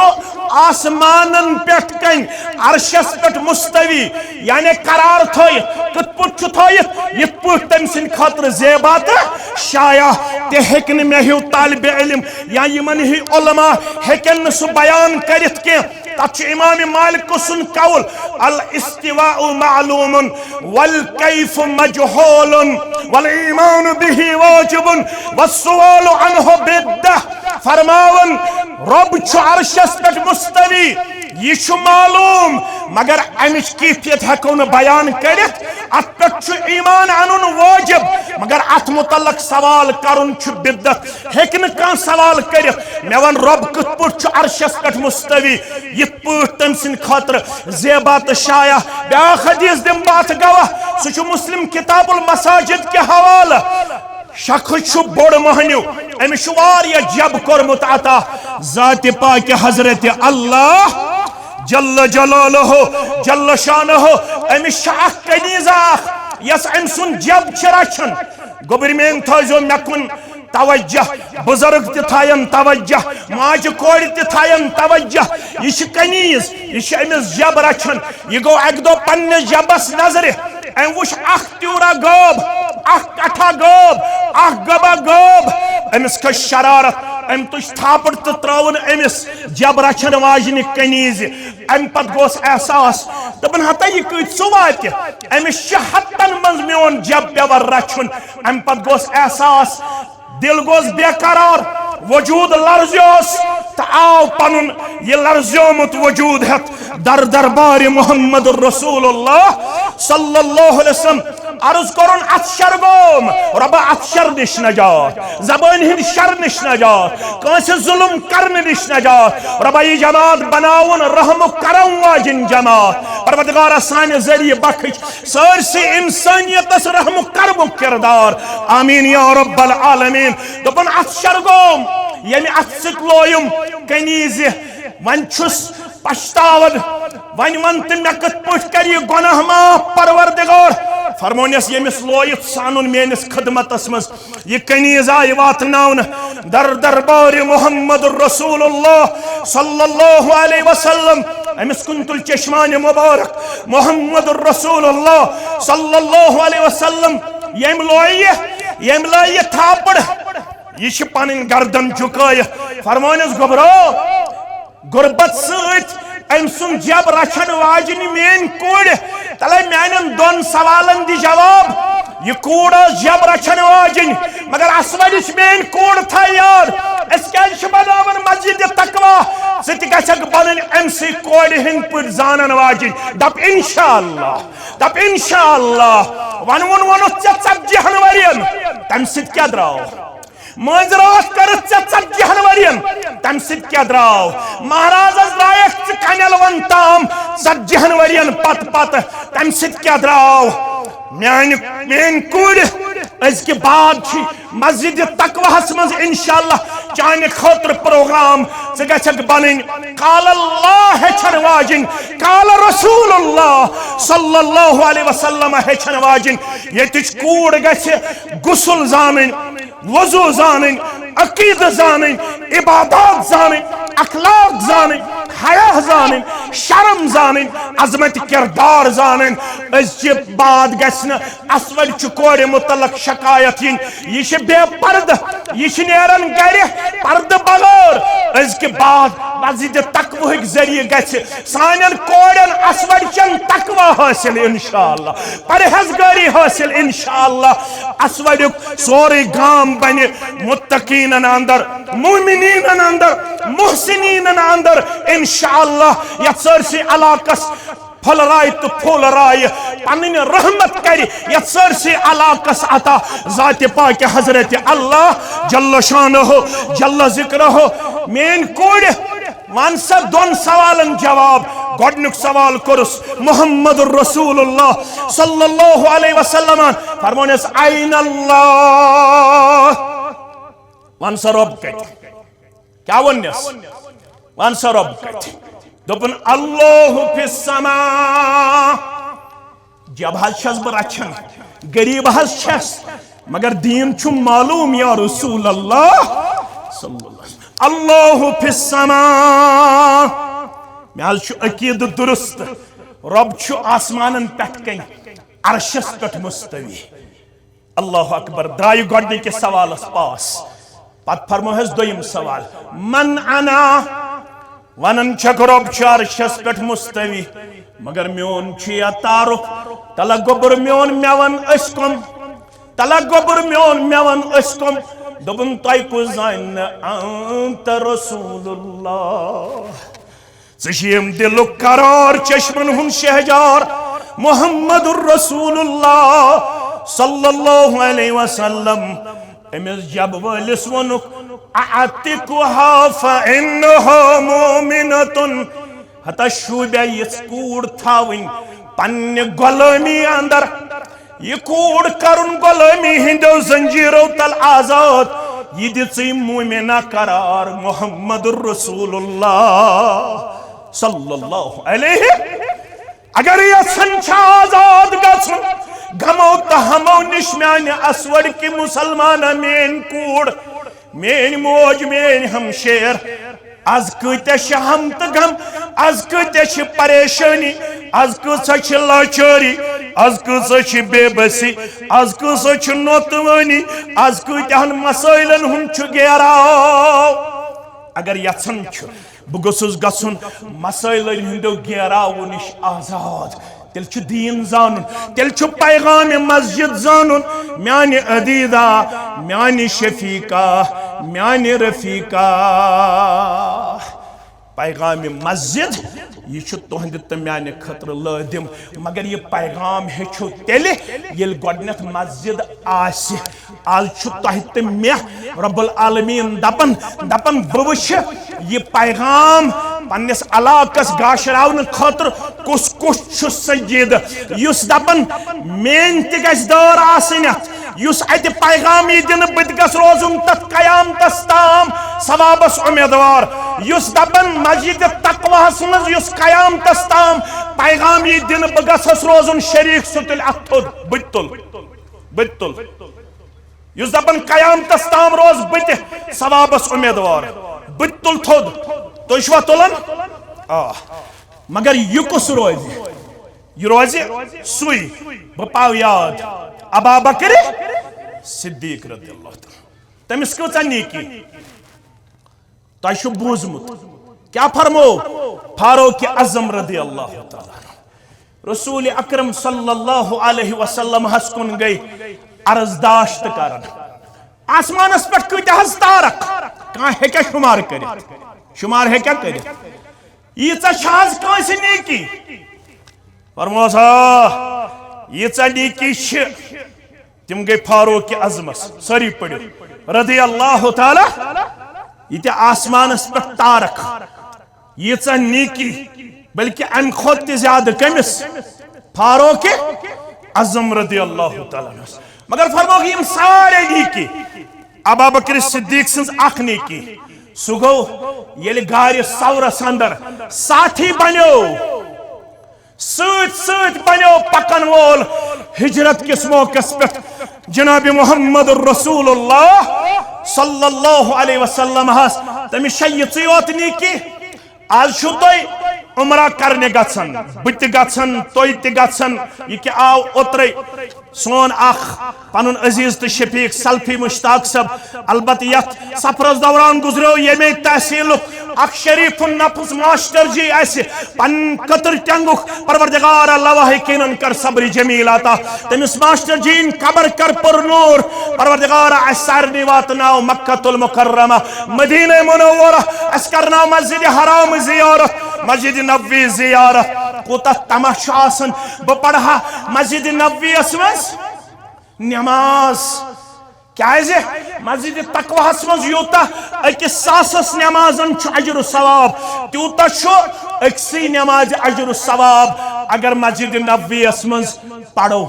آسمانن پٮ۪ٹھ کنہِ عرشس پٮ۪ٹھ مستوی، یعنی قرار تھٲیِتھ۔ کِتھ پٲٹھۍ چھُ تھٲیِتھ؟ یِتھ پٲٹھۍ تٔمۍ سٕنٛدِ خٲطرٕ زیبا تہٕ شایع۔ تہِ ہیٚکہِ نہٕ مےٚ ہیوٗ طالبِ علم یا یِمن ہی علماء ہیٚکن نہٕ سُہ بیان کٔرِتھ کینٛہہ۔ تتھ چھُ امام مالک سُنٛد قول، الاستواء معلوم والکیف مجہول والایمان به واجب والسؤال عنہ بدعہ۔ فرماوان، رۄب چھُ عرشس پٮ۪ٹھ مستوی، یہِ چھُ معلوم، مگر امِچ کیفیت ہیٚکو نہٕ بیان کٔرِتھ۔ اتھ پٮ۪ٹھ چھُ ایمان انُن واجب، مگر اتھ متعلق سوال کرُن چھُ بدعت۔ ہیٚکہِ نہٕ کانٛہہ سوال کٔرِتھ، مےٚ وَن، رۄب کِتھ پٲٹھۍ چھُ عرشس پٮ۪ٹھ مستوی؟ یِتھ پٲٹھۍ تٔمۍ سٕنٛدِ خٲطرٕ زیبا تہٕ شایع۔ بیٛاکھ حدیث دِمہٕ بہٕ اتھ گواہ، سُہ چھُ مسلم کتاب المساجد کہِ حوالہٕ۔ شخص چھُ بوٚڑ مۄہنیو، أمِس چھُ واریاہ جب کوٚرمُت عطا۔ ذاتِ پاکِ حضرت اللہ جل جلالہ، جل شانہ، أمِس چھِ اکھ کنیز اکھ، یۄس أمۍ سُنٛد جب چھِ رچھان۔ گوٚبرۍ میٲنۍ، تھٲیزیو مےٚ کُن توجہ، بزرگ تہِ تھاین توجہ، ماجہِ کورِ تہِ تھاین توجہ۔ یہِ چھِ کنیز، یہِ چھِ أمِس جب رچھان۔ یہِ گوٚو اکہِ دۄہ پننِس جبس نظرِ، أمۍ وٕچھ اکھ تیوٗرا گٲب، اکھ کٹھا گٲب، اکھ گبا گٲب۔ أمِس کھٔژ شرارت، أمۍ تُج تھاپڑ تہٕ ترٲوٕن أمِس جب رچھن واجنہِ کنیزِ۔ امہِ پتہٕ گوس احساس، دوٚپُن، ہتا یہِ کۭتۍ سُہ واتہِ؟ أمِس چھِ ہتن منٛز میون جب پیوان رچھُن۔ امہِ پتہٕ گوس احساس، دل گوس بے قرار، وجود لرزیوس تہٕ آو پنُن یہِ لرزیومُت وجود ہٮ۪تھ در دربارِ محمد رسول اللہ صلی اللہ علیہ وسلم۔ عرض کرُن، اتھ شرگوم، رۄبا، اتھ شر نِش نجات، زبٲنۍ ہٕنٛدِ شر نِش نجات، کٲنٛسہِ ظلم کرنہٕ نِش نجات۔ رۄبا، یہِ جماعت بناوُن رحم و کرم واجِنۍ جماعت۔ پروردگارا، سانہِ ذٔریعہٕ بخش سٲرسٕے انسانیتس رحم و کرمُک کردار۔ آمین یا رب العالمین۔ دوٚپُن، اتھ شرگوم، ییٚمہِ اتھٕ سۭتۍ لویم کنیزِ، وۄنۍ چھُس پچھتاوان، وۄنۍ وَن تہٕ مےٚ کِتھ پٲٹھۍ کَرِ یہِ گۄناہ معاف پروردگار؟ فرمونس، ییٚمِس لویِتھ سُہ اَنُن میٲنِس خدمتس منٛز۔ یہِ کنیز آیہِ واتناونہٕ در دربارِ محمد رسول اللہ صلی اللہ علیہ وسلم۔ أمِس کُن تُل چشمانِ مبارک محمد رسول اللہ صلی اللہ علیہ وسلم۔ ییٚمۍ لویہِ، ییٚمۍ لایہِ یہِ تھاپڑ، یہِ چھِ پنٕنۍ گردن جُکٲیِتھ فرمٲنِس، گوٚبرو، غربت سۭتۍ أمۍ سُنٛد جب رچھن واجنہِ میٲنۍ کورِ، تلے میانٮ۪ن دۄن سوالن دِ جواب۔ یہِ کوٗر ٲس جب رچھن واجِنۍ، مگر اسودٕچ میٲنۍ کوٗر تھایہِ یاد۔ أسۍ کیازِ چھِ بناوان مسجد تقوی؟ ژٕ تہِ گژھکھ بنٕنۍ أمۍ سٕے کورِ ہٕنٛدۍ پٲٹھۍ زانن واجِنۍ۔ دپ انشاءاللہ، دپ انشاءاللہ۔ ونوُن ووٚنُتھ ژےٚ ژتجی ہن ؤرین، تمہِ سۭتۍ کیٛاہ درٛاو؟ مٲنٛزِ راتھ کٔرٕتھ ژےٚ ژتجی ہن ؤرین، تمہِ سۭتۍ کیٛاہ درٛاو؟ مہرازس درٛایکھ ژٕ کنٮ۪ل ون تام ژتجی ہن ؤرین پتہٕ پتہٕ، تمہِ سۭتۍ کیٛاہ درٛاو؟ میانہِ، میٲنۍ کورِ، أزکہِ بعد چھِ مسجد تقواہس منٛز انشاءاللہ چانہِ خٲطرٕ پروگرام۔ ژٕ گژھکھ بنٕنۍ قال اللہ ہیٚچھن واجِنۍ، قال رسول اللہ صلی اللہ علیہ وسلم ہیٚچھن واجِنۍ۔ ییٚتِچ کوٗر گژھِ غسل زانٕنۍ، وضو زانٕنۍ، عقیدٕ زانٕنۍ، عبادات زانٕنۍ، اخلاق زانٕنۍ، حیا زانٕنۍ، شرم زانٕنۍ، عظمت کردار زانٕنۍ۔ أزچہِ بعد گژھِ نہٕ اسودچہِ کورِ متعلق شکایت یِنۍ۔ یہِ چھِ بے پردٕ، یہِ چھِ نیران گرِ پردٕ بغٲر۔ أزکہِ بعد مسجد تقوہٕکۍ ذٔریعہٕ گژھِ سانٮ۪ن کورٮ۪ن اسودچٮ۪ن تقوی حٲصِل انشاءاللہ، پرہیزگٲری حٲصِل انشاءاللہ۔ اسودیُک سورُے گام بنہِ متقیٖنن اندر، مومنیٖنن اندر، محسنیٖنن اندر انشاءاللہ۔ یتھ سٲرسٕے علاقس پھۄلرایہِ تہٕ پھۄلرایہِ پنٕنۍ رحمت کرِ، یتھ سٲرسٕے علاقس عطا ذاتِ پاکِ حضرت اللہ جل شانہ جل ذکرہ۔ میٲنۍ کورِ، ون سا دۄن سوالن جواب۔ گۄڈنیُک سوال کوٚرُس محمد رسول اللہ صلی اللہ علیہ وسلمن، فرمونس، "این اللہ؟" ون سا، رۄب کتہِ؟ کیٛاہ ووٚننس؟ ون سا، رۄب کتہِ؟ دوٚپُن، "اللہ فی السماء۔" جب حظ چھس بہٕ رچھان، غریب حظ چھس، مگر دین چھُم معلوم یا رسول اللہ صلی اللہ علیہ وسلم۔ اللہ فی السماء۔ مےٚ حظ چھُ عقیدٕ درست، رۄب چھُ آسمانن پٮ۪ٹھ کنہِ عرشس پٮ۪ٹھ مستوی۔ اللہ اکبر، درٛایہِ گۄڈنِکِس سوالس پاس۔ پتہٕ فرموہس دوٚیِم سوال، "من انا؟" ونان چھکھ، رۄب چھُ عرشس پٮ۪ٹھ مستوی، مگر میون چھُ یا تعارف، تلہ گوٚبُر میون، مےٚ ون أسۍ کم، تلہ گوٚبُر میون، مےٚ ون أسۍ کم۔ دوٚپُن، تۄہہِ کُس زانہِ نہٕ، انت رسول اللہ۔ ژٕ چھِ یِم دِلُک قرار، چشمن ہُنٛد شہجار، محمد رسول اللہ صلی اللہ علیہ وسلم۔ أمِس جب وٲلِس ووٚنُکھ، "اعتقها فإنها مؤمنة"۔ ہتا شوٗبیا یِژھ کوٗر تھاوٕنۍ پننہِ غلٲمی اندر۔ یہِ کوٗر کرُن غلٲمی ہٕنٛدیو زنجیرو تل آزاد، یہِ دِژٕے مومنہ قرار محمد رسول اللہ صلی اللہ علیہ۔ اگر یژھان چھا آزاد گژھُن غمو تہٕ ہمو نِش میانہِ اسوڑ کہِ مسلمانہ، میٲنۍ کوٗر، میٲنۍ موج، میٲنۍ ہمشیر، از کۭتیاہ چھِ ہم تہٕ غم، از کۭتیاہ چھِ پریشٲنی، از کۭژاہ چھِ لاچٲری، از کۭژاہ چھِ بے بسی، از کۭژاہ چھِ نوتوٲنی، از کۭتیاہن مسٲیلن ہُنٛد چھُ گیراو۔ اگر یژھان چھُ بہٕ گوٚژھُس گژھُن مسٲیلن ہٕنٛدیو گیراوو نِش آزاد، تیٚلہِ چھُ دیٖن زانُن، تیٚلہِ چھُ پیغام مسجد زانُن۔ میانہِ عزیزا، میانہِ شفیقہ، میانہِ رفیقہ، پیغام مسجد، یہِ چھُ تُہنٛدِ تہٕ میانہِ خٲطرٕ لٲزم۔ مگر یہِ پیغام ہیٚچھو تیٚلہِ، ییٚلہِ گۄڈٕنٮ۪تھ مسجد آسہِ۔ آز چھُ تۄہہِ تہٕ مےٚ رب العالمین دپان، دپان، بہٕ وٕچھِ یہِ پیغام پننِس علاقس گاشراونہٕ خٲطرٕ کُس کُس چھُ سید، یُس دپان، میٲنۍ تہِ گژھِ دٲر آسٕنۍ اتھ، یُس اتہِ پیغام یی دِنہٕ، بہٕ تہِ گژھٕ روزُن تتھ قیامتس تام ثوابس امیدوار، یُس دپان، مسجد تقواہس منٛز یُس قیامتس تام پیغام یی دِنہٕ، بہٕ گژھس روزُن شریک، سُہ تُلہِ اتھ تھوٚد، بہٕ تہِ تُلہٕ، بہٕ تہِ تُلہٕ۔ یُس دپان، قیامتس تام روز بہٕ تہِ ثوابس امیدوار، بہٕ تہِ تُلہٕ تھوٚد۔ تُہۍ چھِوا تُلان؟ آ۔ مگر یہِ کُس روزِ؟ یہِ روزِ سُے، بہٕ پاو یاد، ابا بکر صدیق رضی اللہ تعالیٰ۔ تٔمِس کۭژاہ نیکی؟ تۄہہِ چھُ بوٗزمُت کیٛاہ فرمو فاروق اعظم رضی اللہ تعالیٰ عنہ؟ رسول اکرم صلی اللہ علیہ وسلم ہس کُن گٔے عرض داشت کرن۔ آسمانس پٮ۪ٹھ کۭتیاہ حظ تارک؟ کانٛہہ ہیٚکیٛاہ شُمار کٔرِتھ؟ شُمار ہیٚکیٛاہ کٔرِتھ؟ ییٖژاہ چھِ حظ کٲنٛسہِ نیکی؟ فرموس، آ، ییٖژاہ نیکی چھِ۔ تِم گٔے فاروق اعظمس، سٲری پٔرِو، رضی اللہ تعالیٰ، یہِ تہِ آسمانس پٮ۪ٹھ تارک، ییٖژاہ نیکی، بلکہِ امہِ کھۄتہٕ تہِ زیادٕ کٔمِس؟ فاروق اعظم رضی اللہ تعالیٰ عنہس۔ مگر فرموکھ یِم سارے نیکی، ابا بکر صدیق سٕنٛز اکھ نیکی، سُہ گوٚو ییٚلہِ غارِ ثورس اندر ساتھی بنیو، سۭتۍ سۭتۍ بنیو پکن وول ہجرت کِس موقعس پٮ۪ٹھ جناب محمد رسول اللہ صلی اللہ علیہ وسلم ہس۔ تٔمِس چھےٚ یِژٕے یوت نیکی۔ آز چھُو تُہۍ عمرہ کرنہِ گژھان، بہٕ تہِ گژھان، تُہۍ تہِ گژھان، یہِ کیٛاہ آو اوترے سون اکھ پنُن عزیز تہٕ شفیق سلفی مشتاق صٲب، البتہ یتھ سفرس دوران گزریو ییٚمے تحصیلُک اکھ شریف النفس ماسٹر جی اسہِ پنٕنۍ کتٕر ٹٮ۪نٛگُک۔ پروردگار لواحقینن کر صبر جمیل عطا، تٔمِس ماسٹر جی یِن قبر کر پر نور۔ پروردگار اسہِ سارنٕے واتناو مکہ المکرمہ، مدینہ منورہ، اسہِ کرناو مسجد حرام زیارت، مسجد نبوی زیارت۔ کوٗتاہ طمع چھُ آسان بہٕ پرٕ ہا مسجد نبویس منٛز نماز۔ کیازِ؟ مسجد تقواہس منٛز یوٗتاہ أکِس ساسس نمازن چھُ اجر و ثواب، تیوٗتاہ چھُ أکسٕے نمازِ اجر و ثواب اگر مسجد نبویس منٛز پرو۔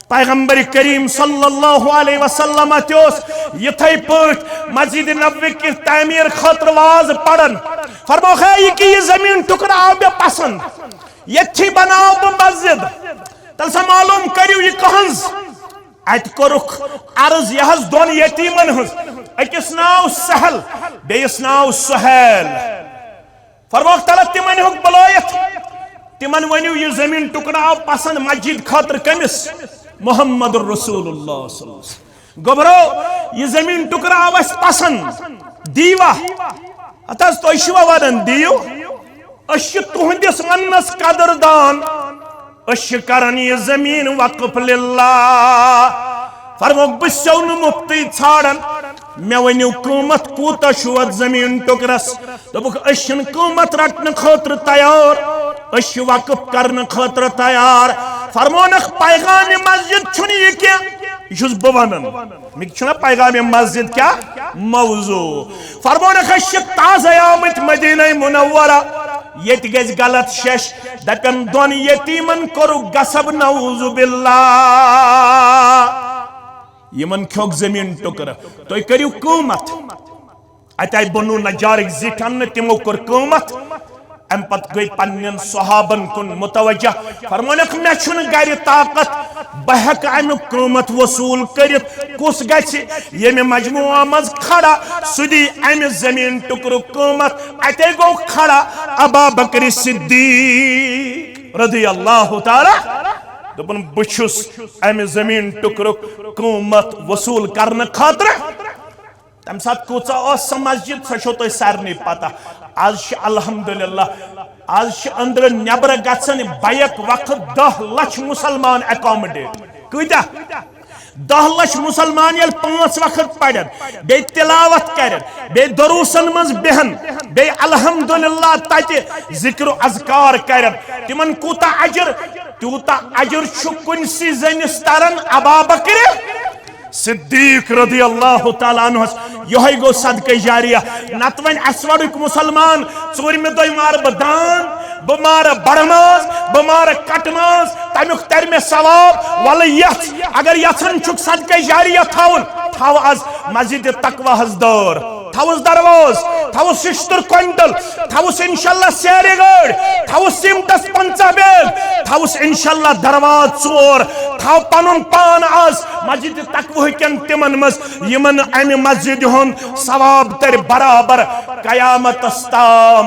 پیغمبر کریم صلی اللہ علیہ وسلم تہِ اوس یِتھے پٲٹھۍ مسجد نبوی کہِ تعمیٖر خٲطرٕ واز پران۔ فرمووُکھ، ہے، یہِ کہِ یہِ زمین ٹکڑٕ آو مےٚ پسند، ییٚتھی بناو بہٕ مسجد۔ تیٚلہِ سا معلوم کٔرِو یہِ کٕہٕنٛز؟ اتہِ کوٚرُکھ عرض یہِ حظ دۄن یتیٖمن ہٕنٛز، أکِس ناو سہل، بیٚیِس ناو سہیل۔ فرمووُکھ، تلہ تِمن ہیوٚک بُلٲیِتھ، تِمن ؤنِو، یہِ زمین ٹکڑٕ آو پسند مسجد خٲطرٕ کٔمِس؟ محمد رسول اللہ صلی اللہ علیہ وسلم۔ گوٚبرو، یہِ زمین ٹکڑٕ آو اسہِ پسند، دیوا۔ ہتہٕ حظ، تُہۍ چھِوا ونان دِیِو؟ أسۍ چھِ تُہنٛدِس وننس قدردان۔ أسۍ چھِ کران یہِ زمین وقف للہ۔ فرمووُکھ، بہٕ چھُسو نہٕ مُفتٕے ژھانڈان، مےٚ ؤنِو قۭمتھ کوٗتاہ چھُ اتھ زمین ٹُکرس؟ دوٚپُکھ، أسۍ چھِنہٕ قۭمتھ رٹنہٕ خٲطرٕ تیار، أسۍ چھِ وقف کرنہٕ خٲطرٕ تیار۔ فرمونکھ، پیغام مسجد چھُنہٕ یہِ کینٛہہ، یہِ چھُس بہٕ ونان۔ مےٚ چھُنہ پیغام مسجد کیٛاہ موضوع؟ فرمونکھ، أسۍ چھِ تازے آمٕتۍ مدینہ منورہ، ییٚتہِ گژھِ غلط شش، دپن دۄن یتیمن کوٚرُکھ غصب، نعوذ باللہ۔ یِمن کھیوٚک زمین ٹُکرٕ، تُہۍ کٔرِو قۭمتھ۔ اتہِ آیہِ بنو نجارٕکۍ زِٹھۍ اننہٕ، تِمو کوٚر قۭمتھ۔ امہِ پتہٕ گٔے پننٮ۪ن صحابن کُن متوجہ۔ فرمونکھ، مےٚ چھُنہٕ گرِ طاقت، بہٕ ہٮ۪کہٕ امیُک قۭمتھ وصوٗل کٔرِتھ۔ کُس گژھِ ییٚمہِ مجموعہ منٛز کھڑا، سُہ دی امہِ زمین ٹُکرُک قۭمتھ۔ اتے گوٚو کھڑا ابا بکر صدیق رضی اللہ تعالیٰ۔ دوٚپُن، بہٕ چھُس امہِ زمین ٹُکرُک قۭمتھ وصوٗل کرنہٕ خٲطرٕ۔ تمہِ ساتہٕ کۭژاہ ٲس سۄ مسجد، سۄ چھو تۄہہِ سارنٕے پتہ۔ آز چھِ الحمدللہ، آز چھِ أنٛدرٕ نٮ۪برٕ گژھن بیک وقت دَہ لچھ مسلمان accommodate۔ کۭتیاہ؟ دَہ لچھ مسلمان ییٚلہِ پانٛژھ وقت پرن، بیٚیہِ تلاوت کرن، بیٚیہِ دروسن منٛز بیہن، بیٚیہِ الحمدللہ تتہِ ذکر و اذکار کرن، تِمن کوٗتاہ اجر؟ تیوٗتاہ اجر چھُ کُنسٕے زٔنِس تران ابا بکرِ صدیق رضی اللہ تعالیٰ عنہس۔ یہے گو صدقہ جاریہ۔ نتہٕ وۄنۍ اسہِ وڑُک مسلمان، ژوٗرمہِ دۄہہِ مارٕ بہٕ دان، بہٕ مارٕ بڑٕ ماز، بہٕ مارٕ کٹہٕ ماز، تمیُک ترِ مےٚ ثواب۔ ولہٕ یژھ، اگر یژھان چھُکھ صدقہ جاریہ تھاوُن، تھاو از مسجد تقویٰ ہس دٲر۔ تھاوُس دروازٕ، تھاوُس ششتُر کۄنڈل، تھاوُس انشاءاللہ سیرِ گٲڑۍ، تھاوُس سیمٹس پنژاہ بیگ، تھاوُس انشاءاللہ دروازٕ ژور، تھاو پنُن پان از مسجد تقویٰ کٮ۪ن تِمن منٛز، یِمن امہِ مسجد ہُنٛد ثواب ترِ برابر قیامتس تام۔